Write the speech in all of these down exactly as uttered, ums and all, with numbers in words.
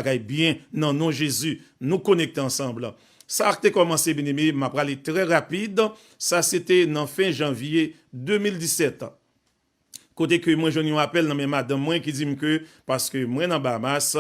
bagay byen nan non Jezi. Nou konekte ansanm. Sa k te kòmanse, byeneme, m ap prale trè rapid. Sa se te nan fen janvye de mil disèt. Kote ke mwen jwenn yon apèl nan men madanm mwen ki di m ke paske mwen nan Bahamas,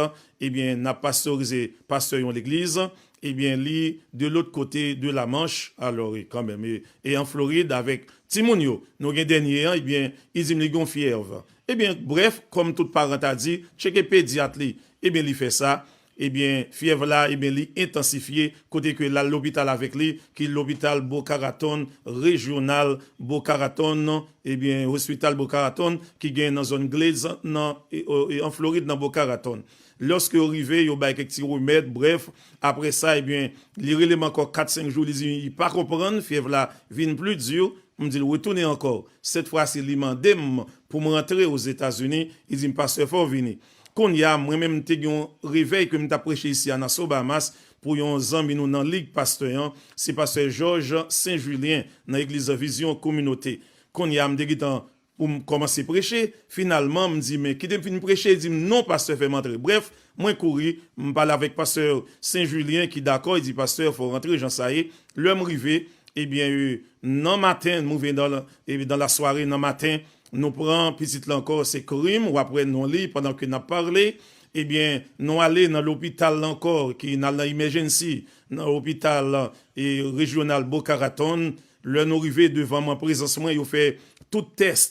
ebyen, n ap pastorize pastè yon legliz, ebyen, li de lòt kote de la Manche, alò, e kanmenm, e, e an Florid avèk timoun yo. Nou gen dènye an, ebyen, li di m li gen yon fyèv. Ebyen, brèf, kòm tout paran ta di, tcheke pedyat li. Ebyen, li fè sa. Ebyen, fyèv la, ebyen, li entansifye, kote ke l al lopital avèk li, ki lopital Boca Raton, rejyonal Boca Raton, ebyen, ospital Boca Raton, ki gen nan zòn Glades, nan, e, e, an Florid, nan Boca Raton. Lòske yo rive, yo bay kèk ti remèd, brèf, apre sa, ebyen, li rele m ankò kat, senk jou, li di li pa konprann, fyèv la vin pli di, m di l retounen ankò. Sèt fwa si, li mande m pou m rantre Ozetazini, li di m, pastè, fò w vini. Kounye a, mwen menm, m te gen yon revèy ke m t ap preche isi a nan Sobamas pou yon zanmi nou nan Lig Pastè an, se pastè Jòj Sen Jilyen nan legliz Vizyon Kominote. Kounye a, m te gentan pou m kòmanse preche. Finalman, m di, men kite m fin preche. Li di m, non, pastè, fè m antre. Brèf, mwen kouri, m pale avèk pastè Sen Jilyen ki dakò, li di, pastè, fò w rantre, jan sa ye. Lè m rive, ebyen, e, nan maten, m rive dan, e, dan lasware, nan maten, nou pran pitit la ankò, se Krim, w ap wè non li pandan ke n ap pale. Ebyen, nou ale nan lopital la ankò, ki n al nan emergency, nan lopital, e, rejyonal Boca Raton. Lè nou rive devan mwen, prezans mwen, yo fè tout tès,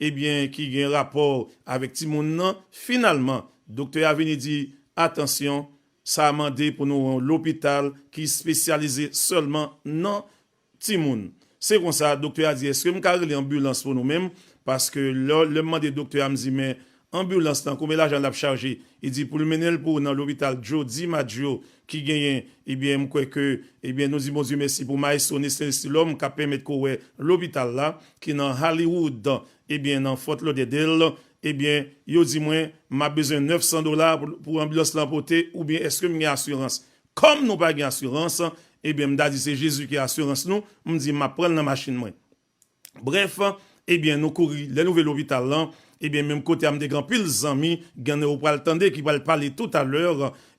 ebyen, ki gen rapò avèk timoun nan. Finalman, doktè a vini di, atansyon, sa a mande pou nou yon lopital ki espesyalize sèlman nan timoun. Se konsa, doktè a di, èske m ka rele anbilans pou nou menm? Paske lè, lè m mande doktè a, m di, men anbilans lan, konbyen lajan l ap chaje? Li di, pou l mennen l pou ou nan lopital Joe DiMaggio ki genyen, ebyen, m kwè ke, ebyen, nou di Bondye mèsi pou Maestro Nestor Estilòm k ap pèmèt ke w wè lopital la, ki nan Hollywood, ebyen, nan Fort Lauderdale, ebyen, yo di mwen, m ap bezwen nèf san dola pou, pou anbilans lan pote, oubyen èske m gen asirans? Kòm nou pa gen asirans, ebyen, m ta di se Jezi ki asirans nou, m di m ap pran l nan machin mwen. Brèf, ebyen, nou kouri, lè nou rive lopital lan, ebyen, menm kote a, m te gen anpil zanmi, gen ou pral tande ki pral pale toutalè,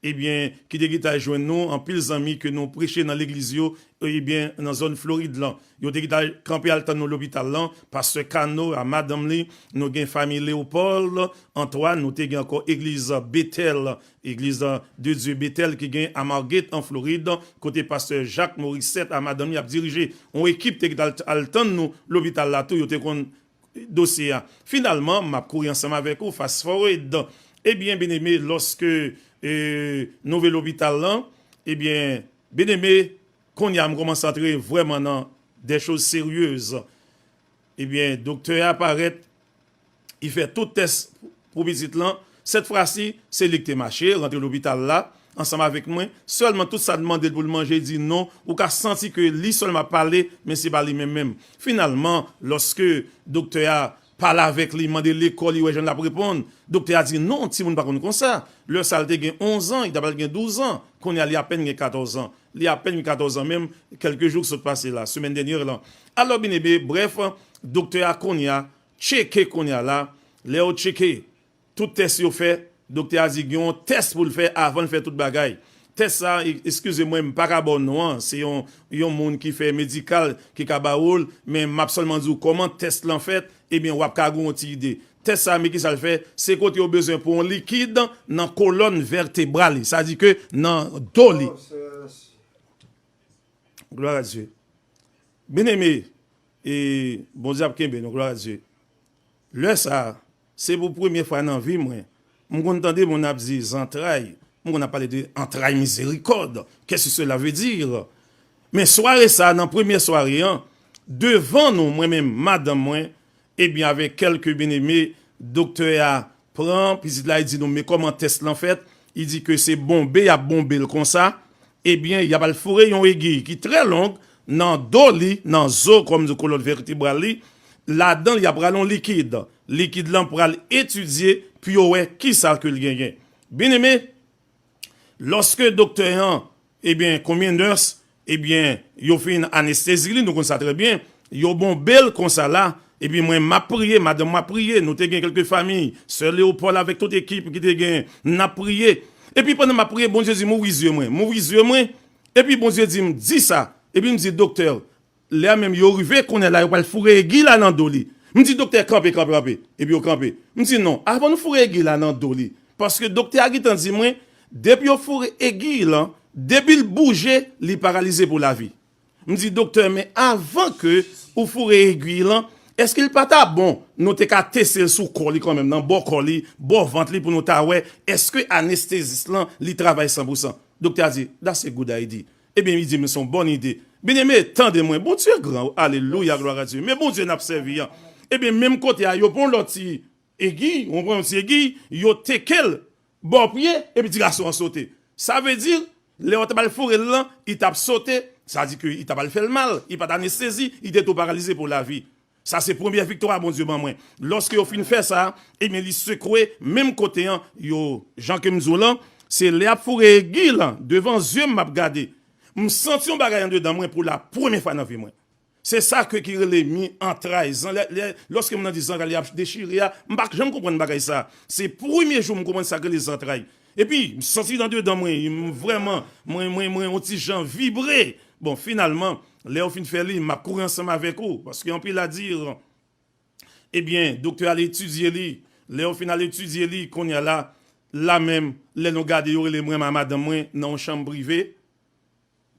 ebyen, ki te gentan jwenn nou, anpil zanmi ke nou preche nan legliz yo, ebyen, nan zòn Florid lan. Yo te gentan kanpe al tann nou lopital lan, pastè Kano a madanm li, nou gen fanmi Leopold, Antoine, nou te gen ankò egliz Betèl, egliz de Dye Betèl ki gen a Margate an Florid, kote pastè Jacques Morissette a madanm li ap dirije. Yon ekip te gentan al, al tann nou lopital la tou, yo te konn dosye a. Finalman, m ap kouri ansanm avèk ou, fast forward. Ebyen, byeneme, lòske, e, nou rive lopital lan, ebyen, byeneme, kounye a m kòmanse antre vrèman nan des choses sérieuses. Ebyen, doktè a parèt, li fè tout tès pou pitit lan. Sèt fwa si, se li ki te mache, rantre lopital la, ansanm avèk mwen. Sèlman tout sa n mande l pou l manje, li di non. Ou ka santi ke li sèlman ap pale, men se pa li menm menm. Finalman, lòske doktè a pale avèk li, mande lekòl, li wè jan l ap reponn. Doktè a di, non, timoun pa konn konsa. Lè sa a, l te gen onz an, li ta pral gen douz an. Kounye a, li apèn gen katòz an. Li apèn gen katòz an menm, kèlke jou k sot pase la, semèn dènyè lan. Alò, byeneme, brèf, doktè a kounye a, tcheke kounye a la. Lè yo tcheke, tout tès yo fè, doktè a di gen yon tès pou l fè avan l fè tout bagay. Tès sa, e-, eskize mwen, m pa ka ba w non an. Se yon, yon moun ki fè medikal ki ka ba ou l, men m ap sèlman di w kòman tès lan fèt, ebyen, w ap ka gen yon ti ide. Tès sa, men ki sa l fè? Se kote yo bezwen pran yon likid nan kolòn vètebral li, sa di ke nan do li. Glwa a Dye. Byeneme, e Bondye ap kenbe nou, glwa a Dye. Lè sa a, se pou premye fwa nan vi mwen, m konn tande moun ap di zantray, m konn ap pale de antray mizerikòd, qu'est-ce que cela veut dire? Men sware sa a, nan premye sware an, devan nou, mwen menm, madanm mwen, ebyen, avèk kèlke byeneme, doktè a pran pitit la, li di nou, men kòman tès lan fèt? Li di ke se bonbe, y ap bonbe l konsa. Ebyen, y ap al foure yon egiy ki trè long nan do li, nan zo, kòm di kolòn vètebral li. Ladan l, y ap rale yon likid. Likid lan pral etidye pou yo wè kisa ke l genyen. Byeneme, lòske doktè an, ebyen, konbyen nès, ebyen, yo fin anestezi li, nou konn sa trè byen, yo bonbe l konsa la, epi mwen, m ap priye, madanm mwen ap priye, nou te gen kèlke fanmi, sè Leopold avèk tout ekip ki te gen, n ap priye. Epi pandan m ap priye, Bondye di m, "Ouvri zye mwen." M ouvri zye mwen, epi Bondye di m, "Di sa." Epi m di, "Doktè, lè a menm yo rive, kounye a la, yo pral foure egi la nan do li." M di, "Doktè, kanpe, kanpe, kanpe." Epi yo kanpe. M di, "Non, avan nou foure egi la nan do li." Paske doktè a gentan di mwen, depi yo foure egi lan, depi l bouje, li paralize pou lavi. M di, "Doktè, men avan ke ou foure egi lan, èske l pa ta bon nou te ka teste l sou kò li kanmenm, nan bò kò li, bò vant li, pou nou ta wè èske anestezis lan li travay san pou san?" Doktè a di, "That's a good idea." Ebyen, li di, "Men se yon bòn ide." Byeneme, tande mwen, Bondye gran, alelouya, glwa a Dye. Men Bondye n ap sèvi an. Ebyen, menm kote a, yo pran yon lòt ti egi, ou pran yon ti egi, yo teke l bò pye, epi ti gason an sote. Sa vle di, lè yo t ap al foure l lan, li t ap sote, sa di ke li t ap al fè l mal, li pa t anestezi, li te tou paralize pou lavi. Sa se premye viktwa Bondye ban mwen. Lòske yo fin fè sa, ebyen, li sekwe menm kote an, yo, jan ke m di w lan, se lè y ap foure egi lan, devan zye m, m ap gade. M santi yon bagay andedan mwen pou la premye fwa nan vi mwen. Se sa ke ki rele mi antray. Zan-, lè, lè, lòske moun nan di zantray li ap dechire a, m pa janm konprann bagay sa. Se premye jou m konprann sa k rele zantray. Epi, m santi andedan mwen, m vrèman, mwen, mwen, mwen, yon ti jan vibre. Bon, finalman, lè yo fin fè li, m ap kouri ansanm avèk ou, paske anpil a di, ebyen, doktè al etidye li. Lè yo fin al etidye li, kounye a la, la menm, lè nou gade, yo rele mwen, ma-, madanm mwen, nan yon chanm prive.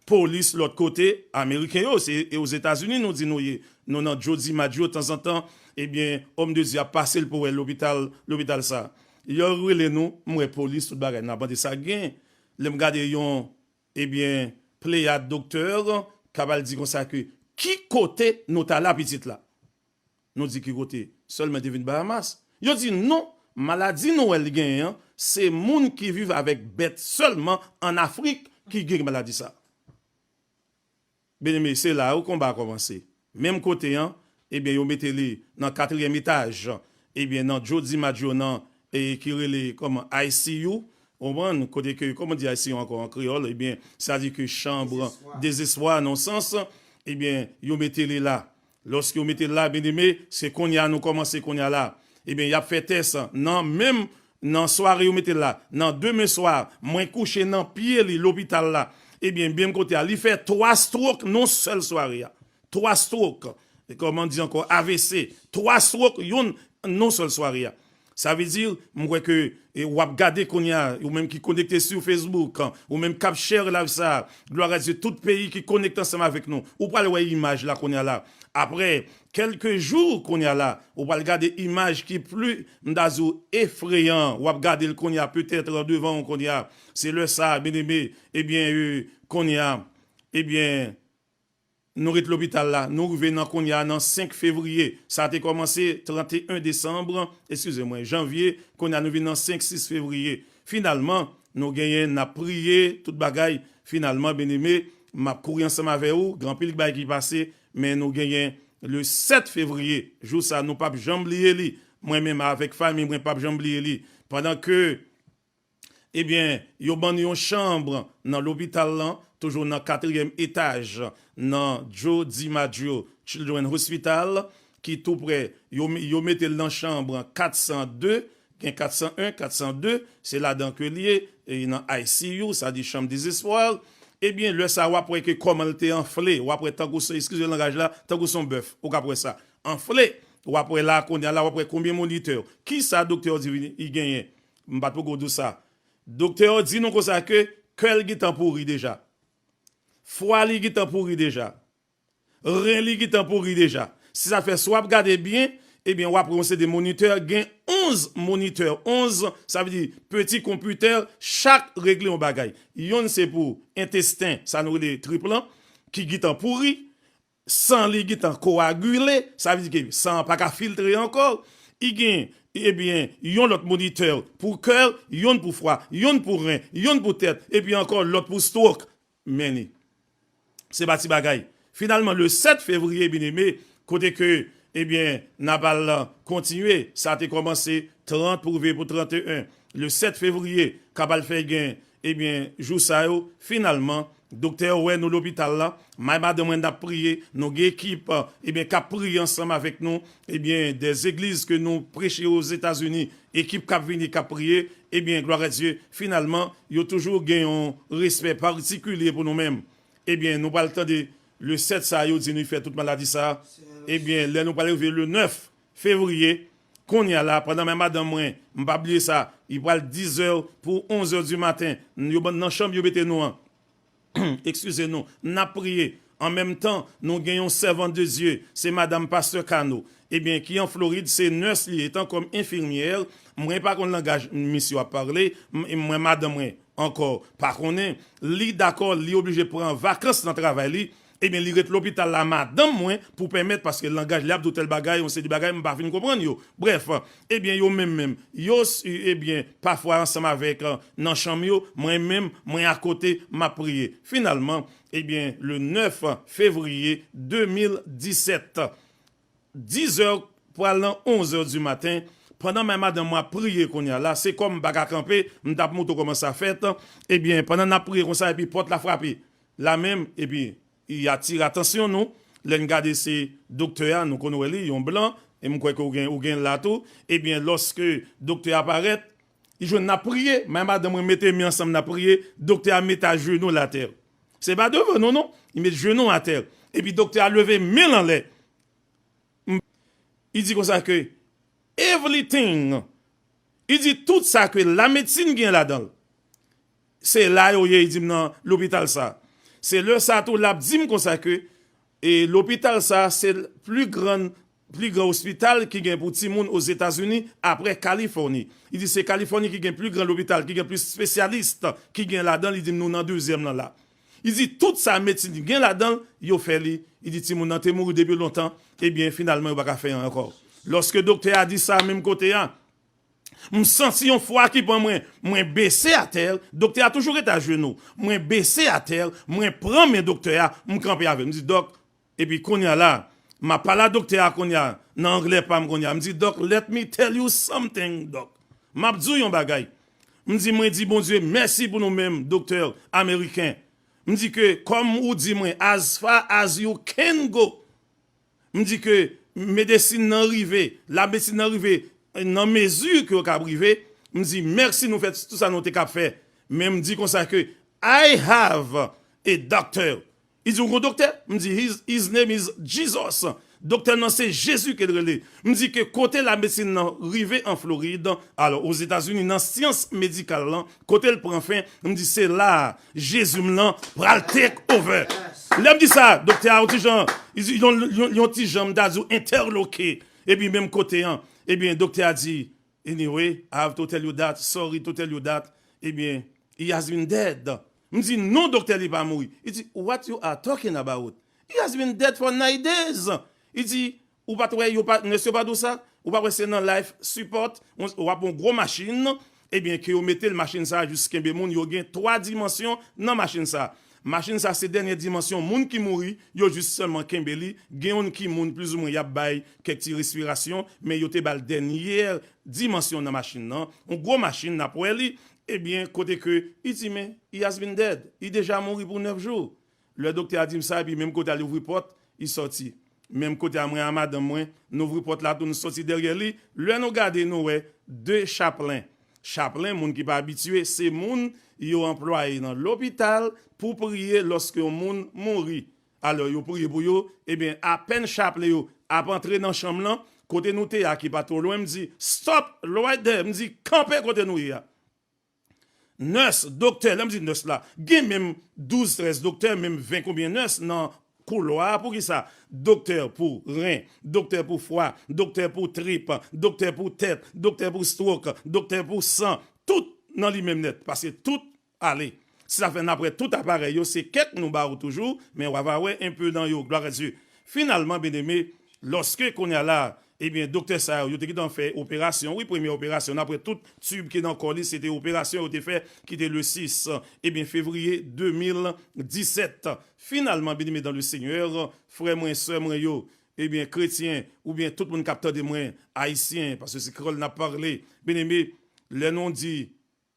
Polis lòt kote, Ameriken yo, se e Ozetazini nou di nou ye. Nou nan Joe DiMaggio, tanzantan, ebyen, òm de Dye ap pase l pou wè lopital, lopital sa. Yo rele nou, m wè polis, tout bagay, n ap mande sa k gen. Lè m gade yon, ebyen, pleyad doktè k ap al di konsa ke, "Ki kote nou t al la, pitit la?" Nou di, "Ki kote?" Sèlman te vin Bahamas. Yo di, "Non, maladi nou wè l genyen an, se moun ki viv avèk bèt sèlman an Afrik ki gen maladi sa." Byeneme, se la wi konba a kòmanse. Menm kote an, ebyen, yo mete li nan katriyèm etaj, ebyen, nan Joe DiMaggio nan, e ki rele kòman, I C U, ou konprann, kote ke, kòman di I C U ankò an kreyòl, ebyen, sa di ke chanb dezespwa, nan yon sans, ebyen, yo mete li la. Lòske yo mete l la, byeneme, se kounye a nou kòmanse kounye a la. Ebyen, y ap fè tès nan menm nan sware yo mete l la. Nan demen swa, mwen kouche nan pye li lopital la. Ebyen, menm kote a, li fè twa stroke nan sèl sware a. Twa stroke. E kòman di ankò, A V C. Twa stroke, youn nan sèl sware a. Sa vle di, m kwè ke, e, w ap gade kounye a, ou menm ki konekte sou Facebook, ou menm k ap share live sa, glwa a Dye, tout peyi ki konekte ansanm avèk nou, ou pral wè imaj la kounye a la. Apre kèlke jou kounye a la, ou pral gade imaj ki pli, m ta di w, efreyan, w ap gade l kounye a, petèt devan w kounye a. Se lè sa, byeneme, ebyen, e, kounye a, ebyen, nou ret lopital la, nou rive nan kounye a nan senk fevriye. Sa te kòmanse trannteyen desanm, eskize mwen, janvye, kounye a nou vin nan senk, sis fevriye. Finalman, nou genyen, n ap priye, tout bagay. Finalman, byeneme, m ap kouri ansanm avè ou, gen anpil bagay ki pase, men nou genyen le sèt fevriye, jou sa nou p ap janm bliye li. Mwen menm avèk fanmi mwen p ap janm bliye li. Pandan ke Ebyen, yo ban nou yon chanm nan lopital lan, toujou nan katriyèm etaj, nan Joe DiMaggio Children's Hospital, ki tou prè, yo, yo mete l nan chanm kat san de, gen kat san en, kat san de, se ladan ke l ye, e nan I C U, sa di chanm dezespwa. Ebyen, lè sa a, w ap wè ke kòman l te anfle, w ap wè tankou se, eskize langaj la, tankou se yon bèf, ou ka wè sa. Anfle, w ap wè la, kounye a la, w ap wè konbyen monitè. Kisa doktè yo di li genyen? M pa t poko di w sa. Doktè yo di nou konsa ke kè l gentan pouri deja. Fwa li gentan pouri deja. Ren li gentan pouri deja. Se sa fè, si w ap gade byen, ebyen, w ap wè yon seri de monitè, gen onz monitè, onz, sa vle di peti konpitè, chak regle yon bagay. Yonn se pou entesten, sa nou rele trip lan, ki gentan pouri, san li gentan koagile, sa vle di ke san an pa ka filtre ankò. Li gen, ebyen, yon lòt monitè pou kè, yonn pou fwa, yonn pou ren, yonn pou tèt, epi ankò lòt pou stroke. Men li. Se pa ti bagay. Finalman, le sèt fevriye, byeneme, kote ke, ebyen, n ap al kontinye, sa te kòmanse trant pou rive pou trannteyen. Le sèt fevriye, k ap al fè gen, ebyen, jou sa yo, finalman, Doktè wè nou lopital la, may madanm mwen n ap priye, nou gen ekip, ebyen, k ap priye ansanm avèk nou, ebyen, dè zegliz ke nou preche Ozetazini, ekip k ap vini, k ap priye, ebyen, glwa a Dye, finalman, yo toujou gen yon respè patikilye pou nou menm. Ebyen, nou pral tande le sèt sa, yo di nou fè tout maladi sa. Ebyen, lè nou pral rive le nèf fevriye, kounye a la, pandan men madanm mwen, m pa bliye sa, li pral dizè pou onzè di maten, yo ban nan chanm yo mete nou an. Ekskize nou, n ap priye. An menm tan, nou gen yon sèvant de Dye, se madanm pastè Kano. Ebyen, ki an Florid, se nèrs li ye, etan kòm enfimyè, mwen pa konn langaj misye ap pale, m- mwen madanm mwen ankò pa konnen, li dakò, li oblije pran vakans nan travay li, ebyen, li ret lopital la, madanm mwen, pou pèmèt, paske langaj li ap di w tèl bagay, yon seri de bagay, m pa fin konprann yo. Brèf, ebyen, yo menm menm, yo, s- ebyen, pafwa ansanm avèk, nan chanm yo, mwen menm, mwen akote, m ap priye. Finalman, ebyen, le nèf fevriye de mil disèt, dizè pral nan onzè di maten, pandan men madanm mwen ap priye kounye a la, se kòm m pa ka kanpe, m t ap montre w kòman sa fèt, ebyen, pandan n ap priye konsa, epi pòt la frape, la menm, epi, li atire atansyon nou, lè n gade se doktè a, nou konn wè li, yon blan, e m kwè ke w gen, ou gen l la tou, ebyen, lòske doktè a parèt, li jwenn n ap priye, men madanm mwen mete men ansanm n ap priye, doktè a mete ajenou l atè. Se pa devan nou, non, li met jenou atè. Epi doktè a leve men l anlè. M- Li di konsa ke, everything, li di tout sa ke lamedsin gen ladan l, se la yo ye, li di m nan lopital sa. Se lè sa tou l ap di m konsa ke, e lopital sa, se pli gran, pli gran ospital ki gen pou timoun Ozetazini apre Kalifòni. Li di se Kalifòni ki gen pli gran lopital, ki gen plis espesyalis, ki gen ladan l, li di m nou nan dezyèm lan la. Li di tout sa medsin gen ladan l, yo fè li. Li di timoun nan te mouri depi lontan, ebyen finalman yo pa ka fè anyen ankò. Lòske doktè a di sa menm kote a, m santi yon fwa ki pran mwen, mwen bese atè, doktè a toujou rete ajenou, mwen bese atè, mwen pran men doktè a, m kanpe avè l. M di dòk, epi kounye a la, m ap pale a doktè a kounye a, nan anglè pa m kounye a, m di dòk, let me tell you something, dòk. M ap di w yon bagay. M di mwen di Bondye mèsi pou nou menm, doktè ameriken. M di ke, kòm ou di mwen, as far as you can go. M di ke medesin nan rive, lamedsin nan rive nan mezi ke yo kab rive. M di mèsi nou fè tout sa nou te kab fè. Men m di konsa ke I have a doctor. Li di ou gon doktè? M di his, his name is Jesus. Doktè nan se Jezi ke l rele. M di ke kote lamedsin nan rive an Florid, alò Ozetazini nan syans medikal lan, kote l pran fen, m di se la a Jezi m lan pral take over. Lè m di sa, doktè a yon ti jan, li di yon, yon, yon ti jan m ta di w entèloke. Epi menm kote an, ebyen doktè a di, anyway, I have to tell you that, sorry to tell you that, ebyen, he has been dead. M di non doktè li pa mouri. Li di what you are talking about? He has been dead for nine days. Li di ou pa t wè yo pa, nèrs yo pa di w sa? Ou pa wè se nan life support, w ap yon gwo machin, ebyen ke yo mete l machin sa a jis kenbe moun, yo gen twa dimansyon nan machin sa a. Machin sa a se dènye dimansyon moun ki mouri, yo jis sèlman kenbe li, gen youn ki moun plizoumwen y ap bay kèk ti respirasyon, men yo te ba l dènye dimansyon nan machin nan, yon gwo machin n ap wè li, ebyen kote ke li di men he has been dead, li deja mouri pou nèf jou. Lè doktè a di m sa, epi menm kote a li ouvri pòt, li sòti. Menm kote a mwen a madanm mwen, nou ouvri pòt la tou, nou sòti dèyè li. Lè nou gade, nou wè de chaplen. Chaplen, moun ki pa abitye, se moun yo anplwaye nan lopital pou priye lòske yon moun mouri. Alò, yo priye pou yo, ebyen, apèn chaplen yo ap antre nan chanm lan, kote nou te a ki pa twò lwen, m di stop right there, m di kanpe kote nou ye a. Nèrs, doktè, lè m di nèrs la, gen menm douz, trèz doktè, menm ven konbyen nèrs nan koulwa a. Poukisa? Doktè pou ren, doktè pou fwa, doktè pou trip, doktè pou tèt, doktè pou stroke, doktè pou san, tout nan li menm nèt, paske tout ale. Se sa fè n ap wè tout aparèy yo, se kèk nou ba ou toujou, men w ava wè enpe nan yo, glwa a Dye. Finalman, byeneme, lòske kounye a la, ebyen, doktè sa yo, yo te gentan fè operasyon, wi, premye operasyon, n ap wè tout tib ki nan kò li, se te operasyon yo te fè, ki te le sis, ebyen, fevriye de mil disèt. Finalman, byeneme dans le Seigneur, frè mwen, sè mwen yo, ebyen, kretyen, oubyen tout moun k ap tande mwen, ayisyen, paske se kreyòl n ap pale, byeneme, lè nou di,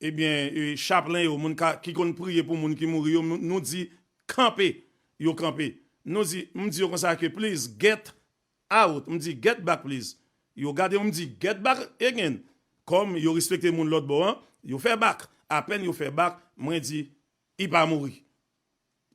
ebyen, e, chaplen yo, moun ka, ki konn priye pou moun ki mouri yo, nou, nou di kanpe. Yo kanpe. Nou di, m di yo konsa ke, please, get out. M di, get back, please. Yo gade m, m di, get back again. Kòm yo respekte moun lòt bò an, yo fè back. Apèn yo fè back, mwen di, li pa mouri.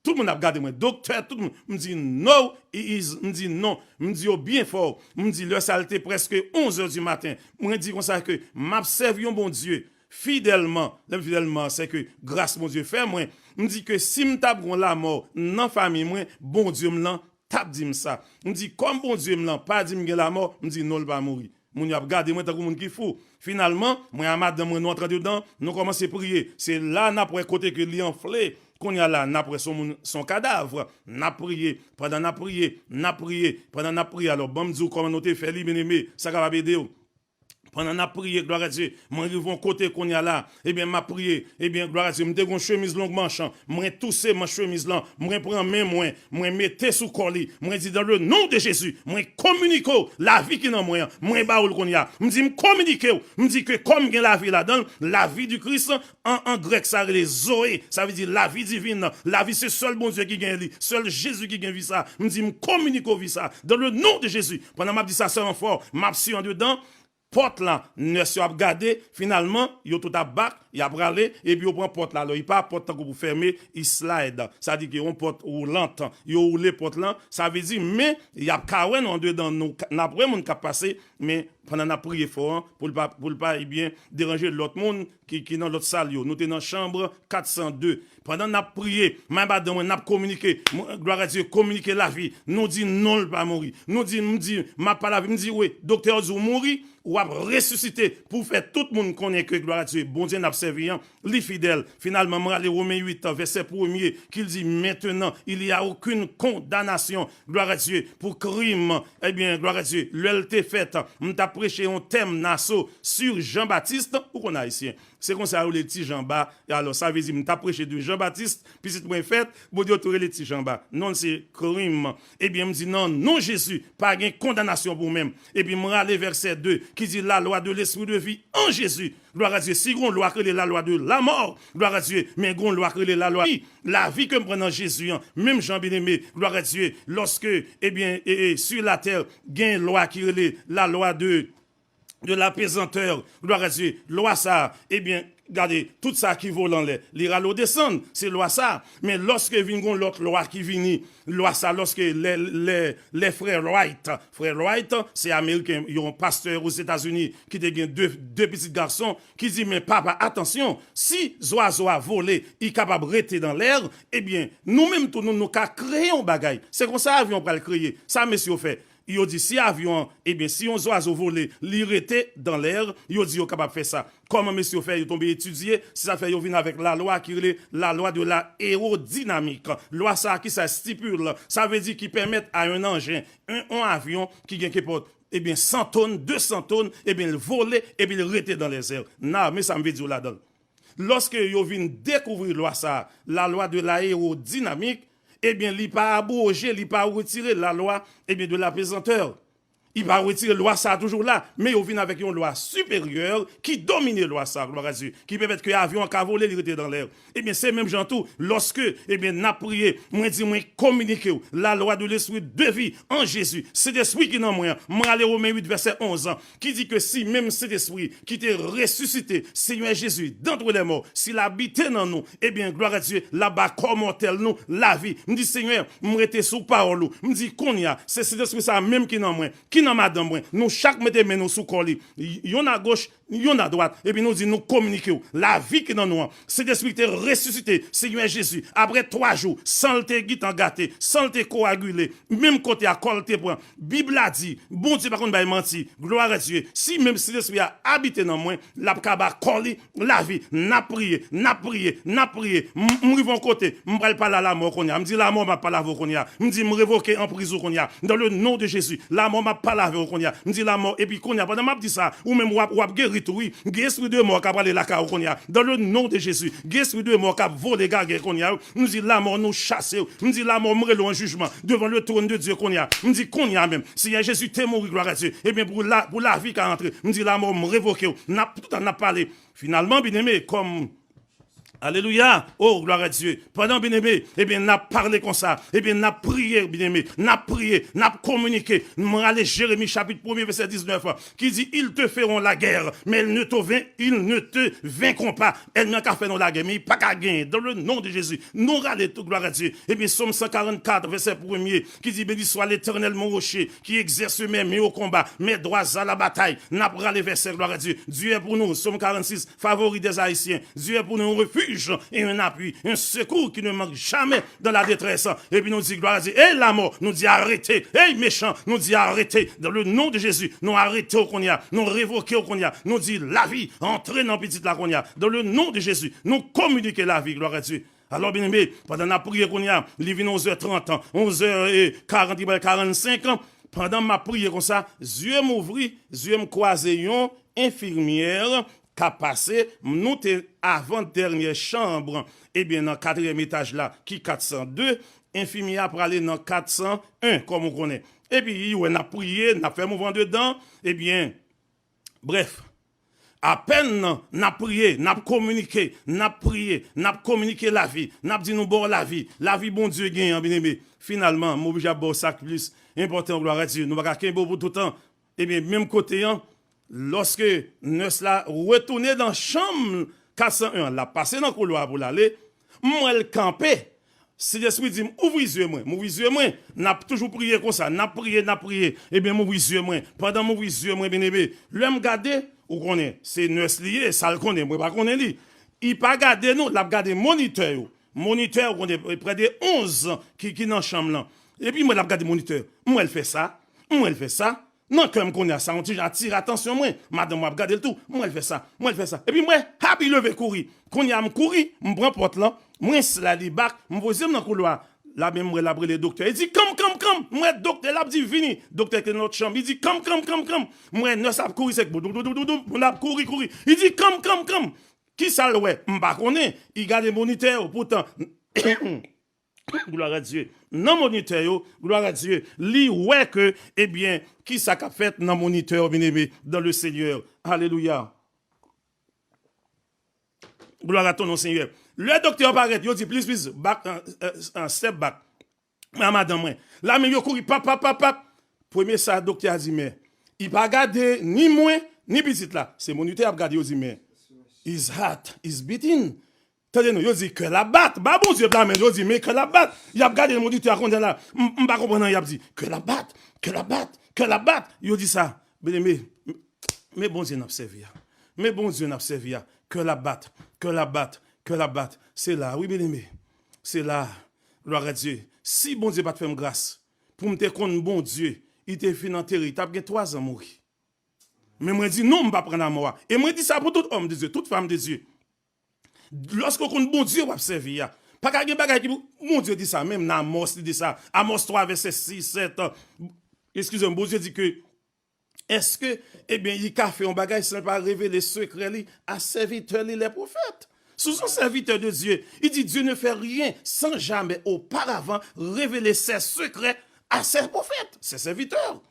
Tout moun ap gade mwen, doktè, tout moun. M di, no, he is. M di, non. M di yo byen fò. M di, lè sa a, l te prèske onz è di maten. Mwen di konsa ke m ap sèvi yon Bondye fidèlman. Lè m fidèlman, se ke gras Bondye fè mwen. M di ke si m t ap gon lamò nan fanmi mwen, Bondye m lan t ap di m sa. M di, kòm Bondye m lan pa di m gen lamò, m di, non, l pa mouri. Moun yo ap gade mwen tankou moun ki fou. Finalman, mwen a madanm mwen, nou antre andedan, nou kòmanse priye. Se la n ap wè kote ke li anfle. Kounye a la, n ap wè se yon moun, se yon kadav. N ap priye. Pandan n ap priye, n ap priye. Pandan n ap priye, alò, ban m di w kòman nou te fè li, byeneme. Sa kapab ede w. Pandan n ap priye, glwa a Dye, mwen rive yon kote kounye a la. Ebyen, m ap priye. Ebyen, glwa a Dye, m te gen yon chemiz long manch. Mwen touse manch chemiz lan. Mwen pran men mwen. Mwen mete sou kò li. Mwen di, dans le nom de Jésus, mwen kominike w lavi ki nan mwen an. Mwen ba w l kounye a. M di, m kominike w. M di ke kòm gen lavi ladan l, lavi di Kris, an, an grèk, sa rele Zoe. Sa vle di lavi divin. Lavi se sèl Bondye ki gen li. Sèl Jezi ki gen vi sa. M di, m kominike w vi sa. Dans le nom de Jésus. Pandan m ap di sa sèlman fò, m ap siye andedan. Pòt la, nès yo ap gade, finalman, yo tout ap back, y ap prale, epi yo pran pòt la. Alò, li pa pòt tankou pou fèmen, li slide. Sa di ke yon pòt woulant. Yo woule pòt lan, sa vle di, men, y ap ka wè nou andedan, nou, n ap wè moun k ap pase, men pandan n ap priye fò an, pou l pa, pou l pa, ebyen, deranje lòt moun ki, ki nan lòt sal yo. Nou te nan chanm kat san de. Pandan n ap priye, mwen madanm mwen, n ap kominike. Mwen, glwa a Dye, kominike lavi. Nou di non, l pa mouri. Nou di, m di, m ap pale avè, m di, wi, doktè yo di w mouri, w ap resisite pou fè tout moun konnen ke, glwa a Dye, Bondye n ap sèvi an, li fidèl. Finalman, mwen ale Women uit, vèsè premye, ki l di, maintenant, il y a aucune condamnation, glwa a Dye, pou krim, ebyen, glwa a Dye, lè l te fèt, m t ap preche yon tèm naso sur Jean-Baptiste, ou konn ayisyen. Se konsa yo rele Ti Janba. E alò, sa vle di, m t ap preche de Jean-Baptiste, pitit mwen fèt, Bondye tou rele Ti Janba. Non l se Krim. Ebyen, m di, nan non Jezi, pa gen kondanasyon pou ou menm. Epi m rale vèsè de, ki di, la loi de l'esprit de vie en Jésus. Glwa a Dye. Si gon lwa k rele la loi de la mort, glwa a Dye, men gon lwa k rele la loi lavi ke m pran nan Jezi an. Menm jan, byeneme, glwa a Dye, lòske, ebyen, e, e, sur la terre, gen lwa ki rele la loi de de la pesanteur, glwa a Dye, lwa sa a, ebyen, gade, tout sa ki vole anlè, li rale w desann, se lwa sa a. Men lòske vin gon lòt lwa ki vini, lwa sa a, lòske lè, lè, lè frè Wright, frè Wright, se ameriken, yon pastè Ozetazini ki te gen de, de pitit gason, ki di, men papa, atansyon, si zwazo a vole, li kapab rete dan lè, ebyen, nou menm tou, nou, nou ka kreye yon bagay. Se konsa avyon pral kreye. Sa mesye yo fè. Yo di si avyon an, ebyen, si yon zwazo vole, li rete dan lè, yo di yo kapab fè sa. Kòman mesye yo fè? Yo tonbe etidye, se sa fè yo vin avèk lalwa ki rele la loi de l'aérodynamique. Lwa sa a, ki sa stipile? Sa vle di ki pèmèt a yon anjen, yon, yon avyon ki gen kenpòt, ebyen, san tonn, de san tonn, ebyen, l vole, epi l rete dan lèzè. Nan, men sa m vle di w ladan l. Lòske yo vin dekouvri lwa sa a, la loi de l'aérodynamique, ebyen, li pa abwoje, li pa retire la loi, ebyen, de la pesanteur. Li pa retire lwa sa a toujou la, men yo vin avèk yon lwa siperyè ki domine lwa sa a, glwa a Dye, ki pèmèt ke avyon an ka vole, li rete dan lè. Ebyen, se menm jan tou, lòske, ebyen, n ap priye, mwen di, mwen kominike w, la loi de l'esprit de vie en Jésus, Sentespri ki nan mwen an, mwen ale Women uit, vèsè onz an, ki di ke si menm Sentespri ki te resisite Senyè Jezi d'entre les morts, si l abite nan nou, ebyen, glwa a Dye, l ap ba kò mòtèl nou lavi. M di, Senyè, m rete sou pawòl ou. M di, kounye a, se Sentespri sa a menm ki nan mwen, ki nan madanm mwen. Nou chak mete men nou sou kò li. Y-, yonn agoch, yonn adwat. Epi nou di, nou kominike w. Lavi ki nan nou an. Sentespri ki te resisite Senyè Jezi. Apre twa jou, san l te gentan gate, san l te koagile, menm kote a kò l te pran. Bib la di, Bondye pa konn bay manti. Glwa a Dye. Si menm Sentespri a abite nan mwen, l ap ka ba kò li lavi. N ap priye, n ap priye, n ap priye. M, m rive yon kote, m pral pale a lamò kounye a. M di, lamò, m ap pale avè w kounye a. M di, m revoke anpriz ou kounye a. Dans le nom de Jésus, lamò, m ap pale avè w kounye a. M di, lamò, epi kounye a, pandan m ap di sa, ou menm w ap, w ap geri tou, wi. Gen espri de mò k ap prale lakay ou kounye a. Dans le nom de Jésus, gen espri de mò k ap vole gagè kounye a, wi. M di, lamò, nou chase w. M di, lamò, m rele w an jijman devan le trône de Dieu kounye a. M di, kounye a menm, Senyè Jezi te mouri, glwa a Dye. Ebyen, pou la, pou lavi ka antre. M di, lamò, m revoke w. N ap, toutan n ap pale. Finalman, byeneme, kòm Alelouya! Oh, gloire à Dieu! Pandan, byeneme, ebyen, n ap pale konsa, ebyen, n ap priye, byeneme, n ap priye, n ap kominike. Mwen rale Jeremi chapit premye, vèsè diznèf, ki di, Ils te feront la guerre, mais ils ne te vain-, ils ne te vaincront pas. Ènmi an ka fè nou lagè, men li pa ka genyen. Dans le nom de Jésus, nou rale tou, gloire à Dieu. Ebyen, Sòm san karannkat, vèsè premye, ki di, Béni soit l'Éternel, mon rocher, qui exerce mes mains au combat, mes doigts à la bataille. N ap rale vèsè, gloire à Dieu. Dieu est pour nous, Sòm karannsis, favori des Haïtiens. Dieu est pour nous un refuge et un appui, un secours qui ne manque jamais dans la détresse. Epi nou di, gloire à Dieu. Ey, lamò, nou di, arete. Ey, mechan, nou di, arete. Dans le nom de Jésus, nou arete w kounye a. Nou revoke w kounye a. Nou di, lavi, antre nan pitit la kounye a. Dans le nom de Jésus, nou kominike lavi, gloire à Dieu. Alò, byeneme, pandan n ap priye kounye a, li vin onzè trant, onzè karant, li pral karannsenk. Pandan m ap priye konsa, zye m ouvri, zye m kwaze yon enfimyè k ap pase, nou te avan dènyè chanm, ebyen, nan katriyèm etaj la, ki kat san de, enfimyè a prale nan kat san en, kòm ou konnen. Epi, li wè n ap priye, n ap fè mouvman dedan, ebyen, brèf, apèn n ap priye, n ap kominike, n ap priye, n ap kominike lavi, n ap di nou ba w lavi, lavi Bondye genyen an, byeneme. Finalman, m oblije ap ba w sa k plis enpòtan, gloire à Dieu. Nou pa ka kenbe w pou toutan. Ebyen, menm kote an, lòske nès la retounen nan chanm kat san en an, l ap pase nan koulwa a pou l ale, m wè l kanpe. Sentespri di m, ouvri zye mwen. M ouvri zye mwen. N ap toujou priye konsa. N ap priye, n ap priye. Ebyen, m ouvri zye mwen. Pandan m ouvri zye mwen, byeneme, lè m gade, ou konnen, se nès li ye, sa l konnen, mwen pa konnen li. Li pa gade nou, l ap gade monitè yo. Monitè, ou konnen, prè de onz ki, ki nan chanm lan. Epi m wè l ap gade monitè. M wè l fè sa. M wè l fè sa. Nan kè m kounye a, sa yon ti jan atire atansyon mwen. Madanm mwen ap gade l tou. M wè l fè sa. M wè l fè sa. Epi m wè, hap, li leve kouri. Kounye a m kouri, m pran pòt lan, mwen slide li back, m voye zye m nan koulwa. La menm m wè l ap rele doktè. Li di, kanm, kanm, kanm. M wè doktè la ap di, vini. Doktè ki nan lòt chanm. Li di, kanm, kanm, kanm, kanm. M wè nès ap kouri, se doudou, doudou, doudou. Moun ap kouri, kouri. Li di, kanm, kanm, kanm. Kisa l wè? M pa konnen. Li gade monitè yo. Poutan, gloire à Dieu. Nan monitè yo, gloire à Dieu, li wè ke, ebyen, kisa k ap fèt nan monitè yo, byeneme, dans le Seigneur. Alelouya. Gloire à ton nom, Seigneur. Lè doktè yo parèt, yo di, please, please, back, uh, uh, uh, step back. Mwen a madanm mwen. La menm yo kouri, pap, pap, pap, pap. Premye sa, doktè a di, men, li pa gade ni mwen, ni pitit la. Se monitè ap gade, yo di, men, his heart is beating. Tande non, yo di kè l ap bat. Ba Bondye blamen, yo di, men kè l ap bat. Y ap gade monitè a kounye a la. M, m pa konprann anyen y ap di. Kè l ap bat, kè l ap bat, kè l ap bat. Yo di sa. Byeneme, men Bondye n ap sèvi a. Men Bondye n ap sèvi a. Kè l ap bat, kè l ap bat, kè l ap bat. Se la, wi, byeneme. Se la. Gloire à Dieu. Si Bondye pa t fè m gras pou m te konn Bondye, li te fin antere, li t ap gen twazan mouri. Men mwen di non, m pa pran lanmò a. E mwen di sa pou tout homme de Dieu, tout femme de Dieu. Lòske w konn Bondye w ap sèvi a, pa ka gen bagay ki pou, Bondye di sa, menm nan Amòs li di sa. Amòs twa, vèsè sis, sèt. Eskize m, Bondye di ke, èske, ebyen, li ka fè yon bagay san l pa revele sekrè li a sèvitè li, les prophètes? Si w se yon sèvitè de Dieu, li di, Dieu ne fait rien sans jamais auparavant révéler ses secrets à ses prophètes, ses serviteurs.